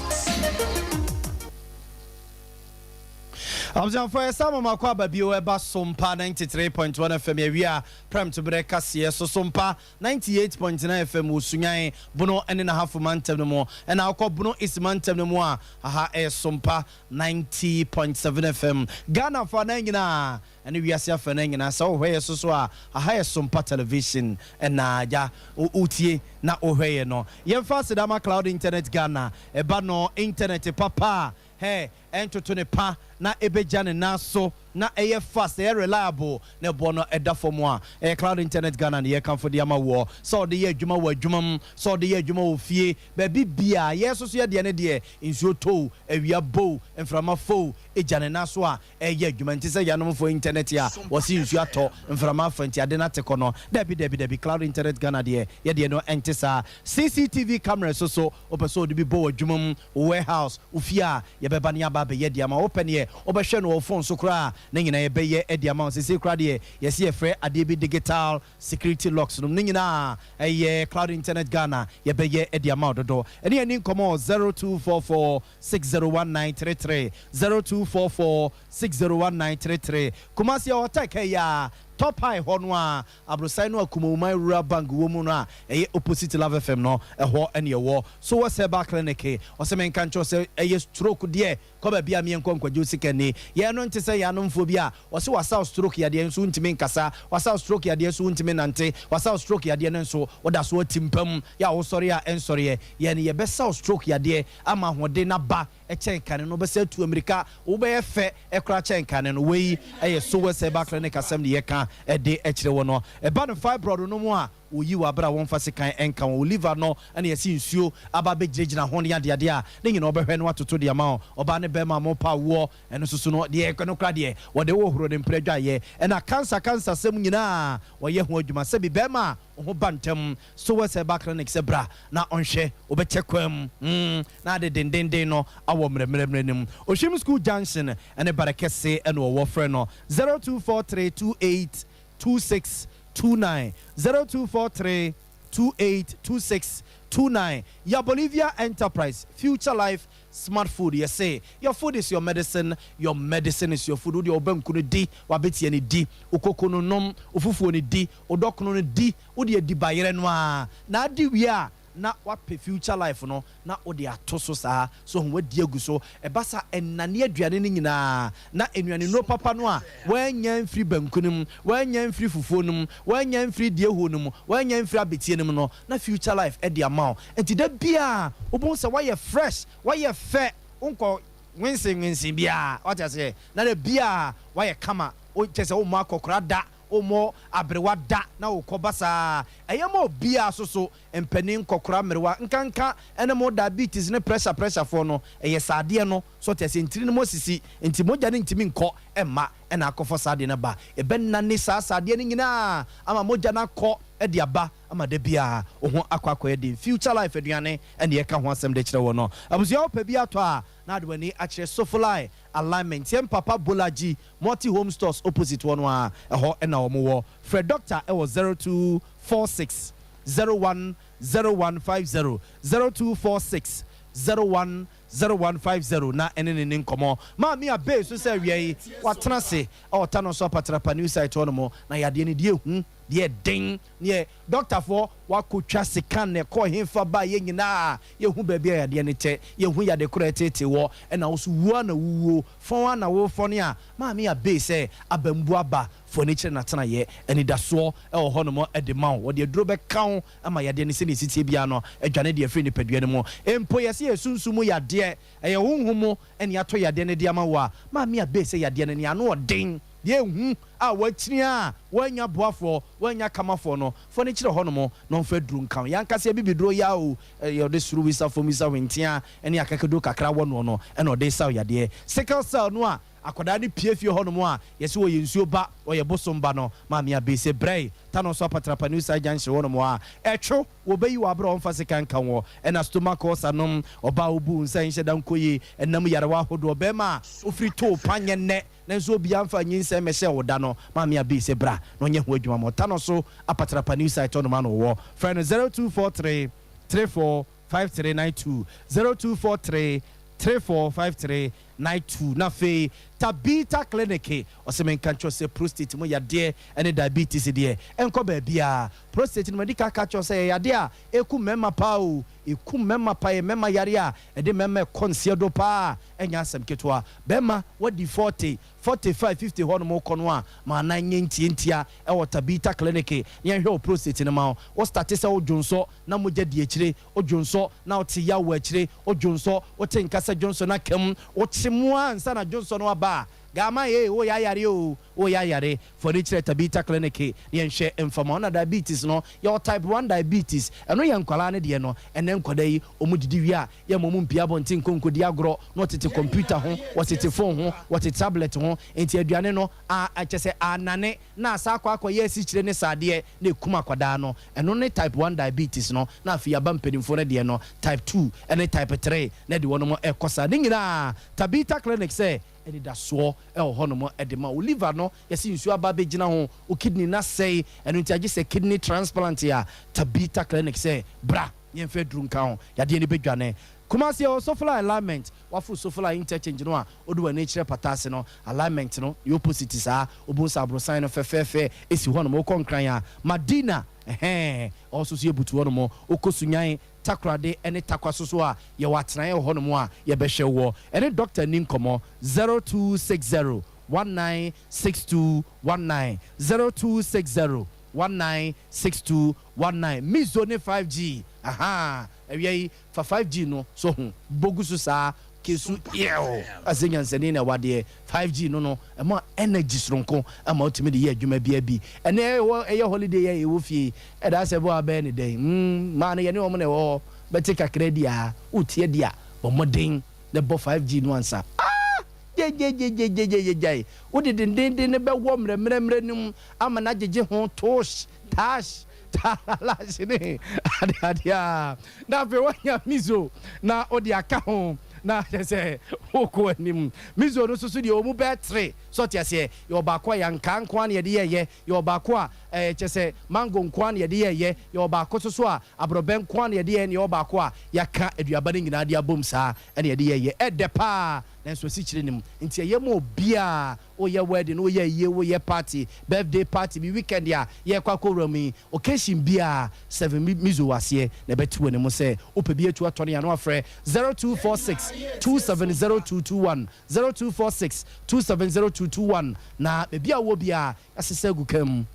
Abusuafo, yɛsan ma mo akɔ aba bio ɛba Sompa 93.1 FM awia prɛmtoberɛ kaseɛ so. Sompa 98.9 FM wɔ Sunyani, Bono ne Nahafo mantam no mu. Ɛna wokɔ Bono East mantam no mu a, aha ɛyɛ Sompa 90.7 FM. Ghana afanan nyinaa ɛne wiase afanan nyinaa sɛ wohwɛ yɛ so so a, aha yɛ Sompa Television ɛna agya wotie na wohwɛ yɛ no. Yɛmfa aseda ma Cloud Internet Ghana, ɛba no internet papa a, Hɛ ɛntoto ne pa na ɛbɛgya ne nan so na ɛyɛ fast, ɛyɛ reliable na ɛboɔ no ɛda fam a, ɛyɛ Cloud Internet Ghana na yɛkamfo de ama woɔ sɛ ɔde yɛ adwuma wɔ adwuma mu, sɛ ɔde yɛ adwuma wɔ fie, baabi biara. Yɛn nso so yɛ deɛ ne deɛ, nsuo tɔ o, awia bɔ o, mframa fɔ o, ɛgya ne nan so a ɛyɛ adwuma. Nte sɛ yɛanomfoɔ internet a wɔse nsuo atɔ, mframa afa nti ade no ate kɔ no. Dabi dabi dabi, Cloud Internet Ghana deɛ, yɛ deɛ no ɛnte saa. CCTV cameras nso so, wopɛ sɛ wɔde bi bɔ w'adwuma mu, wo warehouse, wo fie a, yɛbɛba na yɛaba abɛyɛ de ama wo. Wopɛ neɛ wobɛhwɛ no wɔ wo phone so koraa a, ne nyinaa yɛbɛyɛ de ama wo. Seesei koraa deɛ, yɛse yɛfrɛ adeɛ bi digital security locks nom. Ne nyinaa ɛyɛ Cloud Internet Ghana, yɛbɛyɛ de ama wo dodo. Ɛne yɛn nni nkɔmmɔ wɔ 0244 601933, 0244 601933. Kumasi yɛwɔ Tech ha yi ara, Top High hɔ no ara, aborosan no a Kumawuman Rural Bank wɔ mu no a ɛyɛ opposite Love FM no, ɛhɔ ne ɛwɔ. So wɔ Herbal Clinic, ɔse menka nkyerɛ wo sɛ ɛyɛ stroke deɛ, kɔ baabi a meɛnkɔ nkwagye wo sika nni. Yɛn no nte sɛ yɛn anomfoɔ bi a ɔse wasaw stroke yadeɛ nso wontumi nkasa, wasaw stroke yadeɛ nso wontumi nnante, wasaw stroke yadeɛ no nso woda so ati mpa mu, yɛ a wosɔre a ɛnsɔreɛ. Yɛn no yɛbɛsaw stroke yadeɛ ama ahoɔden no aba kyɛn kane no, wobɛsan atu ammirika, wobɛyɛ fɛ koraa kyɛn kane no. Wei yɛ Sowes Herbal Clinic asɛm ne yɛka de kyerɛ wo no. Ɛba no fibroid no mu a, wɔyi wɔ aberɛ a wɔmfa sekan nka ho. Wo liver no na yɛse nsuo aba abɛgyinagyina ho ne adeadeɛ a, ne nyinaa wɔbɛhwɛ na wɔatoto de ama wo. Ɔbaa ne barima a mopa awoɔ, ɛno nso so no, deɛ ɛno koraa deɛ, wɔde wo horo ne mprɛ dwaeɛ. Ɛna cancer cancer sɛm nyinaa wɔyɛ ho adwuma. Sɛbi barima a wo ho ba ntɛm, Sowes Herbal Clinic sɛ bra na ɔnhwɛ, wobɛkyɛ kwan mu mm, na ade dendenden no awɔ mmerɛmmerɛmmerɛ no mu. Ohwim School Junction ne Barekɛse na wɔwɔ. Frɛ no 024328 2629 0243 28 2629 Ya Bolivia Enterprise Future Life Smart Food Yɛse your food is your medicine, your medicine is your food. Wo deɛ wo banku no di, w'abeteɛ no di, wo koko no nom, wo fufuo no di, wo dɔkono no di, wo deɛ di bayerɛ no ara na adi wie a na wapɛ Future Life no na wode ato so saa, so ho wadi agu so. Ɛba saa a, ɛnane aduane no nyinaa, na nnuanennuro papa no a woannya amfiri banku no mu, woannya amfiri fufuo no mu, woannya amfiri diehuo no mu, woannya amfiri abeteɛ no mu no, na Future Life de ama wo. Enti da biara wobɛhu sɛ woayɛ fresh, woayɛ fɛ, wonkɔ nwensenwensen biara, woate aseɛ, na da biara woayɛ kama, wo, kyerɛ sɛ wommɔ akɔkora da, wommɔ aberewa da, na wokɔ basaa. Ɛyɛ ma obiara nso so. Mpanin, nkɔkora, mmerewa, nkanka ne mo diabetes ne pressure pressure foɔ no, ɛyɛ saa adeɛ no, so ɔte aseɛ, ntini no mu asisi, nti mogya no ntumi nkɔ mma ɛna akɔfa saa adeɛ no aba, ɛbɛnane saa saa adeɛ no nyinaa ama mogya no akɔ de aba ama da biara wo ho akɔ akɔyɛ den. Future Life aduane ɛna yɛka ho asɛm de kyerɛ wo no. Abusua wopɛ bi atɔ a na ade w'ani akyerɛ Sofolai Alignment, yɛn papa Bolaji Multi Home Stores opposite hɔ no ara, ɛhɔ na wɔn wɔ. Frɛ doctor wɔ 0246 01 0150, 0246 01 0150 na ɛne no nni nkɔmmɔ. Maame Abey nso sɛ awia yi watena ase wɔ Tano so Apatrapa New Site hɔ nom na yadeɛ no deɛ ɛhu, deɛ ɛden, neɛ dɔktafoɔ wakɔtwa sekan na ɛkɔɔ hefa baeɛ nyinaa yɛhu baabi a yadeɛ no tɛ, yɛhu yade korɔ a ɛteetee wɔ ɛna wo so wuo ara na wowuo, fɔn ara na wofɔne a Maame Abey sɛ abambu aba Fa w'ani kyerɛ n'atenaeɛ. Anidasoɔ wɔ hɔnom de ma wo. Wɔde aduro bɛka wo ama yadeɛ no sɛdeɛ ɛsi teɛ biara no adwane de afiri nipadua no mu. Mpo yɛse yɛ sunsum mu yadeɛ, ɛyɛ honhom mu na yɛatɔ yadeɛ no de ama wo a, maame abee sɛ yadeɛ no nea ano ɔden, deɛ ɛhu a woakyini a woannya boafoɔ, woannya kamafoɔ no, fa w'ani kyerɛ hɔnom na ɔmfa aduro nka wo. Yɛn ankasa abibiduro yi ara o, ɛyɛ ɔde soro wisa, fam wisa, hwenteaa ne akakaduro kakra wɔ noɔ no na ɔde sa wo yadeɛ. Sickle cell no a Akwadaa no pue fie hɔnom a, yɛse ɔyɛ nsuo ba, ɔyɛ bosom ba no, Maame Abbey se brɛe, Tano so apatrapa New Side Junction hɔnom a, ɛtwo, wɔbɛyi wo aberɛ a wɔmfa sekan nka woɔ, ɛna stomach ulcer nom, ɔbaa a wobu wo nsa nhyɛ da nkɔ yie, ɛnam yarewa ahodoɔ, bɛɛma a wofiri too pa nyɛ nnɛ, nanso obiara mfaa nyinsɛn mmɛhyɛɛ wo da no, Maame Abbey se bra na ɔnyɛ ho adwuma ma wo, Tano so apatrapa New Site hɔnom a na ɔwɔ, frɛ no 0243 34 5392, 0243 34 5392 Na afei Tabitha Clinic, ɔse menka nkyerɛ wo sɛ prostate mu yadeɛ ne diabetes deɛ ɛnkɔ baabiara. Prostate no madi kan aka akyerɛ wo sɛ ɛyɛ yadeɛ a ɛku mmarima paa o, ɛku mmarima paa, ɛyɛ mmarima yareɛ a ɛde mmarima ɛkɔ nseɛ do paa, ɛnyɛ asɛm ketewa. Barima wadi 40, 45, 50 hɔ nom wokɔ no a, ma anan nyɛ ntiantia ɛwɔ Tabitha Clinic na yɛnhwɛ wo prostate no ma wo. Wo starte sɛ wo dwonsɔ na mogya di akyire, Odwonsɔ na wote yaw wɔ akyire, odwonsɔ, wote nka sɛ dwonsɔ no aka mu, wokye mu ara ansa na dwonsɔ no aba a, Gama ee, woyɛ ayare oo, woyɛ ayare, fa w'ani kyerɛ Tabitha Clinic na yɛnhwɛ mfa ma wo. Na diabetes no, yɛwɔ type one diabetes, ɛno yɛ nkwadaa no deɛ no, ɛnnɛ nkwadaa yi, wɔn didi wie a, yɛmma wɔn mpue abɔnten nkɔ nkɔdi agorɔ, na wɔtete computer ho, wɔtete phone ho, wɔte tablet ho, enti aduane no, a, kyerɛ sɛ anane, na asa akɔ akɔyɛ asikyire ne sradeɛ na ɛkum akwadaa no. Ɛno ne type one diabetes no, na afei aba mpanimfoɔ no deɛ no, type 2 ne type 3 na ɛde wɔnom ɛkɔ saa. Ne nyinaa Tabitha Clinic sɛ anidasoɔ wɔ hɔnom de ma wo. Liver no yɛse nsuo aba abɛgyina ho, wo kidney no asɛe, ɛno nti agye sɛ kidney transplant a, Tabitha Clinic sɛ bra yɛmfa aduru nka ho, yadeɛ no bɛdwane. Kumasi yɛwɔ Sofoline Alignment, waforo Sofoline Interchange no a wode w'ani kyerɛ Pata ase no, alignment no ne opposite saa, wobɛhu sɛ aborosan no fɛfɛɛfɛ si hɔnom. Wokɔ Nkran a, Madina, ɛhɛɛ, ɛhɔ nso so yɛbutu hɔnom. Wokɔ Sunyani, Takoradi ne Tarkwa so so a, yɛwɔ atenaeɛ wɔ hɔnom a yɛbɛhwɛ woɔ. Ɛne dɔkta nni nkɔmmɔ, 0260 196219, 0260 196219. Mizo ne 5G, ahaa, awia yi fa 5G no so ho bɔ gu so saa kesu ew asɛ nyansani na ɛwɔ adeɛ 5G no no ɛma energy soronko ɛma wotumi de yɛ adwuma bia bi ɛnɛ ɛwɔ ɛyɛ holiday yɛ ɛwɔ fie ɛda asɛ bɔ abɛyɛ ne dɛn mm maa no yɛne wɔn na ɛwɔ hɔ bɛte kakra di a wotie di a bɔ mmɔden na bɔ 5G no ansa ah gyegyegyegyegyegyae wode dendenden no bɛwɔ mmerɛmmerɛmmerɛ no mu ama no agyegye ho toosh taash Taalash ne adeade a na afei woanya miso na wode aka ho na kyerɛ sɛ wokɔ anim. Miso no nso so deɛ wɔn bɛyɛ tere so ɔte aseɛ. Yɛwɔ baako a yɛankaa nko ara na yɛde yɛɛyɛ, yɛwɔ baako a ɛɛ kyerɛ sɛ mango nko ara na yɛde yɛɛyɛ, yɛwɔ baako nso so a aborɔbɛ nko ara na yɛde yɛɛ na yɛwɔ baako a yɛaka aduaba no nyinaa de abom saa na yɛde yɛɛyɛ. Ɛdɛ paa nanso asikyire nnim nti ɛyɛ ma obiara. Woyɛ wedding, woyɛ ayie, woyɛ party, birthday party bi, weekend a yɛrekɔ akɔwura mu yi, occasion biara, serve miso wɔ aseɛ na ɛbɛte w'anim sɛ wopɛ bi atu atɔ no a na wafrɛ 0246 270221, 0246 270221 na baabi a wowɔ biara yɛasesa agu ka mu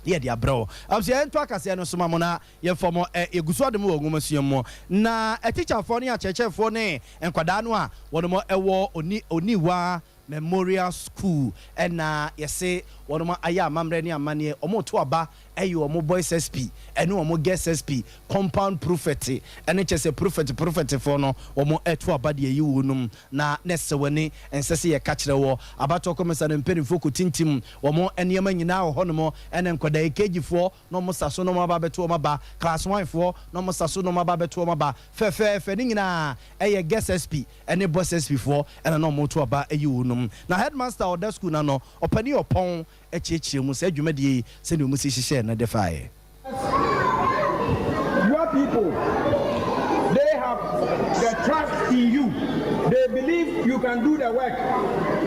na yɛde abrɛ wo. Abusua yɛnto akaseɛ no so ma mo na yɛmfa mo ɛ, yɛgu so adom wɔ nwomasua mu na atikyafoɔ ne akyerɛkyerɛfoɔ ne nkwadaa no a wɔnom wɔ Oni, Oniwa Memorial School na yɛse wɔnom ayɛ amammerɛ ne amanneɛ, wɔn reto aba ɛyɛ wɔn Boys SP ɛne wɔn Girls SP, Compound Prefect ɛne kyɛsɛ Prefect Prefectfoɔ no wɔn reto aba de ayi wɔnom na na ɛsɛ w'ani ɛnsɛ sɛ yɛka kyerɛ wɔ Abatoɔ Kɔmisa no mpaninfoɔ kɔtintim wɔn nneɛma nyinaa wɔ hɔnom ɛne nkwadaa yi KG foɔ na wɔn sa so na wɔn aba abɛto wɔn aba, Class one foɔ na wɔn sa so na wɔn aba abɛto wɔn aba fɛfɛɛfɛ ne nyinaa ɛyɛ Girls SP ɛne Boys SP foɔ ɛna na wɔreto aba ayi wɔn nom. Na Headmaster a ɔda sukuu no ano, Ɔpanin Ɔpɔn kyerɛkyerɛ mu saa dwumadie yi sɛdeɛ wɔn si hyehyɛɛ no de faeɛ. Your people, they have the trust in you, they believe you can do the work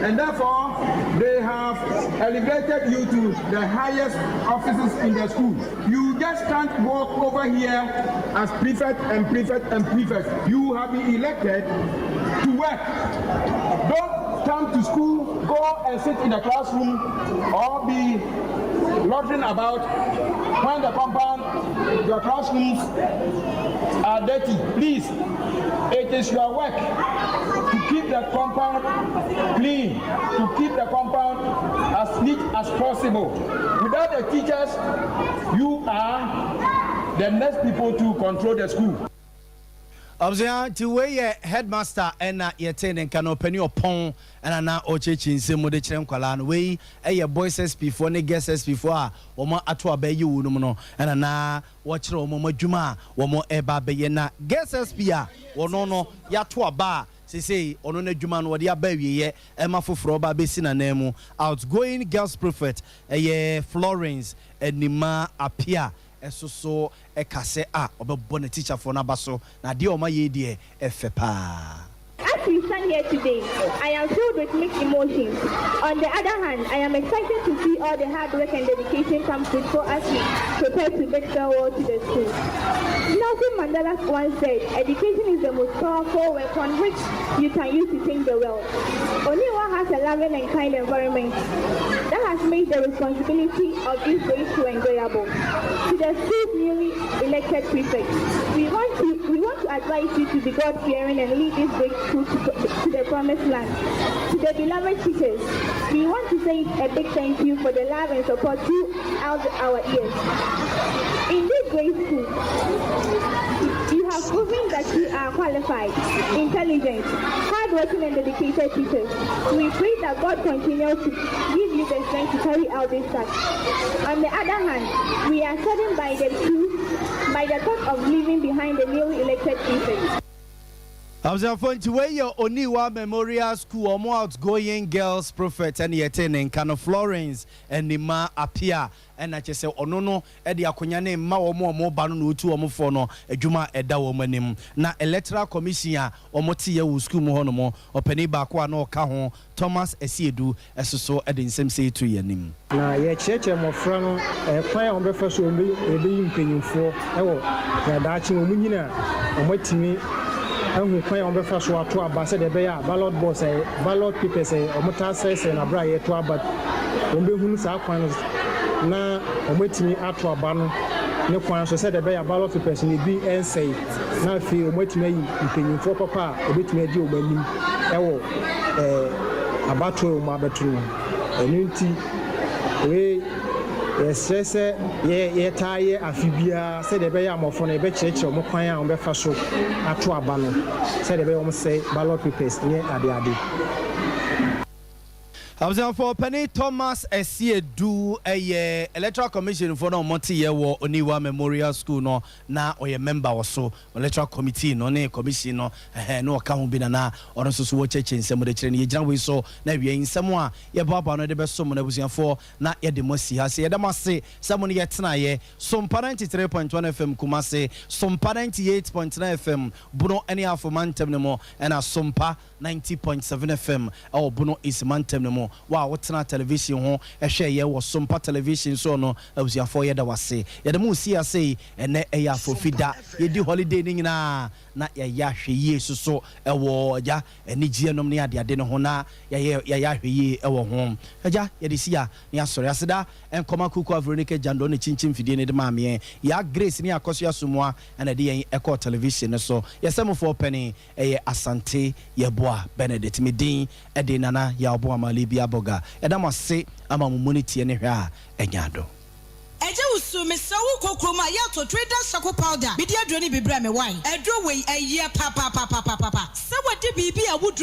and therefore they have elevated you to the highest offices in the school. You just can't walk over here as prefect and prefect and prefect. You have been elected to work. Don't come to school, go and sit in the classroom or be loitering about when the compound, your classrooms are dirty. Please, it is your work to keep the compound clean, to keep the compound as neat as possible. Without the teachers, you are the next people to control the school. Abusua nti wei yɛ headmaster ɛna yɛtee ne nka no ɔpanin ɔpɔn ɛna na ɔrekyerɛkyerɛ nsɛm mu de kyerɛ nkwadaa no wei ɛyɛ boys SP foɔ ne girls SP foɔ a wɔn ato aba ayi wɔn mu no ɛna na wɔkyerɛ wɔn wɔn adwuma a wɔn ɛreba abɛyɛ na girls SP a wɔn no yɛato aba a seesei ɔno n'adwuma no wɔde aba awieɛ ɛma foforɔ ba abɛsi n'anan mu outgoing girls prefect ɛyɛ Florence Anima Appiah ɛso so ɛka sɛ a ɔbɛbɔ n'atikyafoɔ no aba so na adeɛ a wɔayɛ yi deɛ ɛfɛ paa. As we stand here today, I am filled with mixed emotions. On the other hand, I am excited to see all the hard work and dedication come fruitful as we prepare to bid farewell to the school. Nelson Mandela once said, education is the most powerful weapon which you can use to change the world. Oniwa has a loving and kind environment that has made the responsibility of this great school enjoyable. To the school's newly elected prefect, we want to, we want to advise you to be God-fearing and lead this great school to, to the promised land. To the beloved teachers, we want to say a big thank you for the love and support throughout our years. In this great school, you have proven that you are qualified, intelligent, hardworking, and dedicated teachers. We pray that God continues to give you the strength to carry out this task. On the other hand, we are saddened by the truth, by the thought of leaving behind the newly elected prefect. Abusuafo, nti wei yɛ Oniwa Memorial School ɔmo outgoing girls prefect ɛne yɛte ne nka no, Florence Anima Apia. Ɛna kyerɛ sɛ ɔno no de akonnwa ne mma wɔn a wɔn ba no na otu wɔn foɔ no adwuma a ɛda wɔn anim. Na Electoral Commission a wɔn te yɛ wɔ sukuu mu hɔnom, ɔpanin baako a na ɔka ho, Thomas Asiedu, ɛso so de nsɛm sɛ etu yɛn anim. Na yɛkyerɛkyerɛ mmɔfra no kwan a wɔbɛfa so wɔbɛyi mpanyimfoɔ wɔ na daakye wɔn nyini a, wɔatumi ahu kwan a wɔbɛfa so ato aba sɛdeɛ ɛbɛyɛ a ballot box, ballot papers a wɔtaa sɛesɛe no aberɛ a yɛreto aba, wɔbɛhunu saa kwan no na wɔatumi ato aba no ne kwan so sɛdeɛ ɛbɛyɛ a ballot papers no ebi nsɛe, na afei wɔatumi ayi mpanyimfoɔ papa a wɔbɛtumi agye wɔn anim wɔ abatoɔ a wɔn abɛto no. Ɛno nti wei yɛsrɛ sɛ yɛtaa yɛ afe biara sɛdeɛ ɛbɛyɛ a mmɔfra no yɛbɛkyerɛkyerɛ wɔn kwan a wɔbɛfa so ato aba no sɛdeɛ ɛbɛyɛ wɔn sɛe ballot papers ne adeade. Abusuafo, panin Thomas Asiedu ɛyɛ Electoral Commission foɔ na wɔn te yɛ wɔ Oniwa Memorial School no, na ɔyɛ member wɔ so, Electoral Committee no ne commission no ɛhɛn na ɔka ho bi, na ɔno nso so wɔkyerɛkyerɛ nsɛm de kyerɛ no. Yɛgyina wei so na awia yi nsɛm a yɛboaboa no de bɛso mo no, abusuafoɔ, na yɛde mo asi ha sɛ yɛda mo ase sɛ mo no yɛtenaeɛ. Sompa 93.1 FM Kumase, Sompa 98.9 FM Bono ne Afoma ntɛm no mu, ɛna Sompa 90.7 FM ɛwɔ Bono East mantam no mu. Wo a wotena television ho ɛhwɛ yɛ wɔ Sompa Television so no, abusuafoɔ, yɛda wase. Yɛde mo si ase yi. Ɛnɛ ɛyɛ afofi da, yɛdi holiday no nyinaa na yɛyɛ ahwɛ yie soso ɛwɔ agya anigyeɛ nom ne adeade no ho, na yɛyɛ ahwɛ yie ɛwɔ ho. Agya, yɛde si a ne asɔre aseda nkɔma Kuku Veronica Gyando ne kyinkyim fidie ne de maameɛ yɛ Grace ne Akɔso Asomoa, ɛna ɛde yɛn ɛkɔɔ television no so. Yɛsɛmofoɔ pɛne ɛyɛ Asante Yɛboa Benedict. Me din ɛde Nana Yɛaboa Mali bi abɔga. Ɛda mo ase ama mo mu ne tie ne hwɛ a ɛnya ado. Ɛgye wo su, mesrɛ wo, kɔ kurom a yɛato Trader Sako powder. Mede aduro no bi brɛ me wae. Aduro wei ɛyɛ papapapapapa sɛ wɔde biribi a woduro.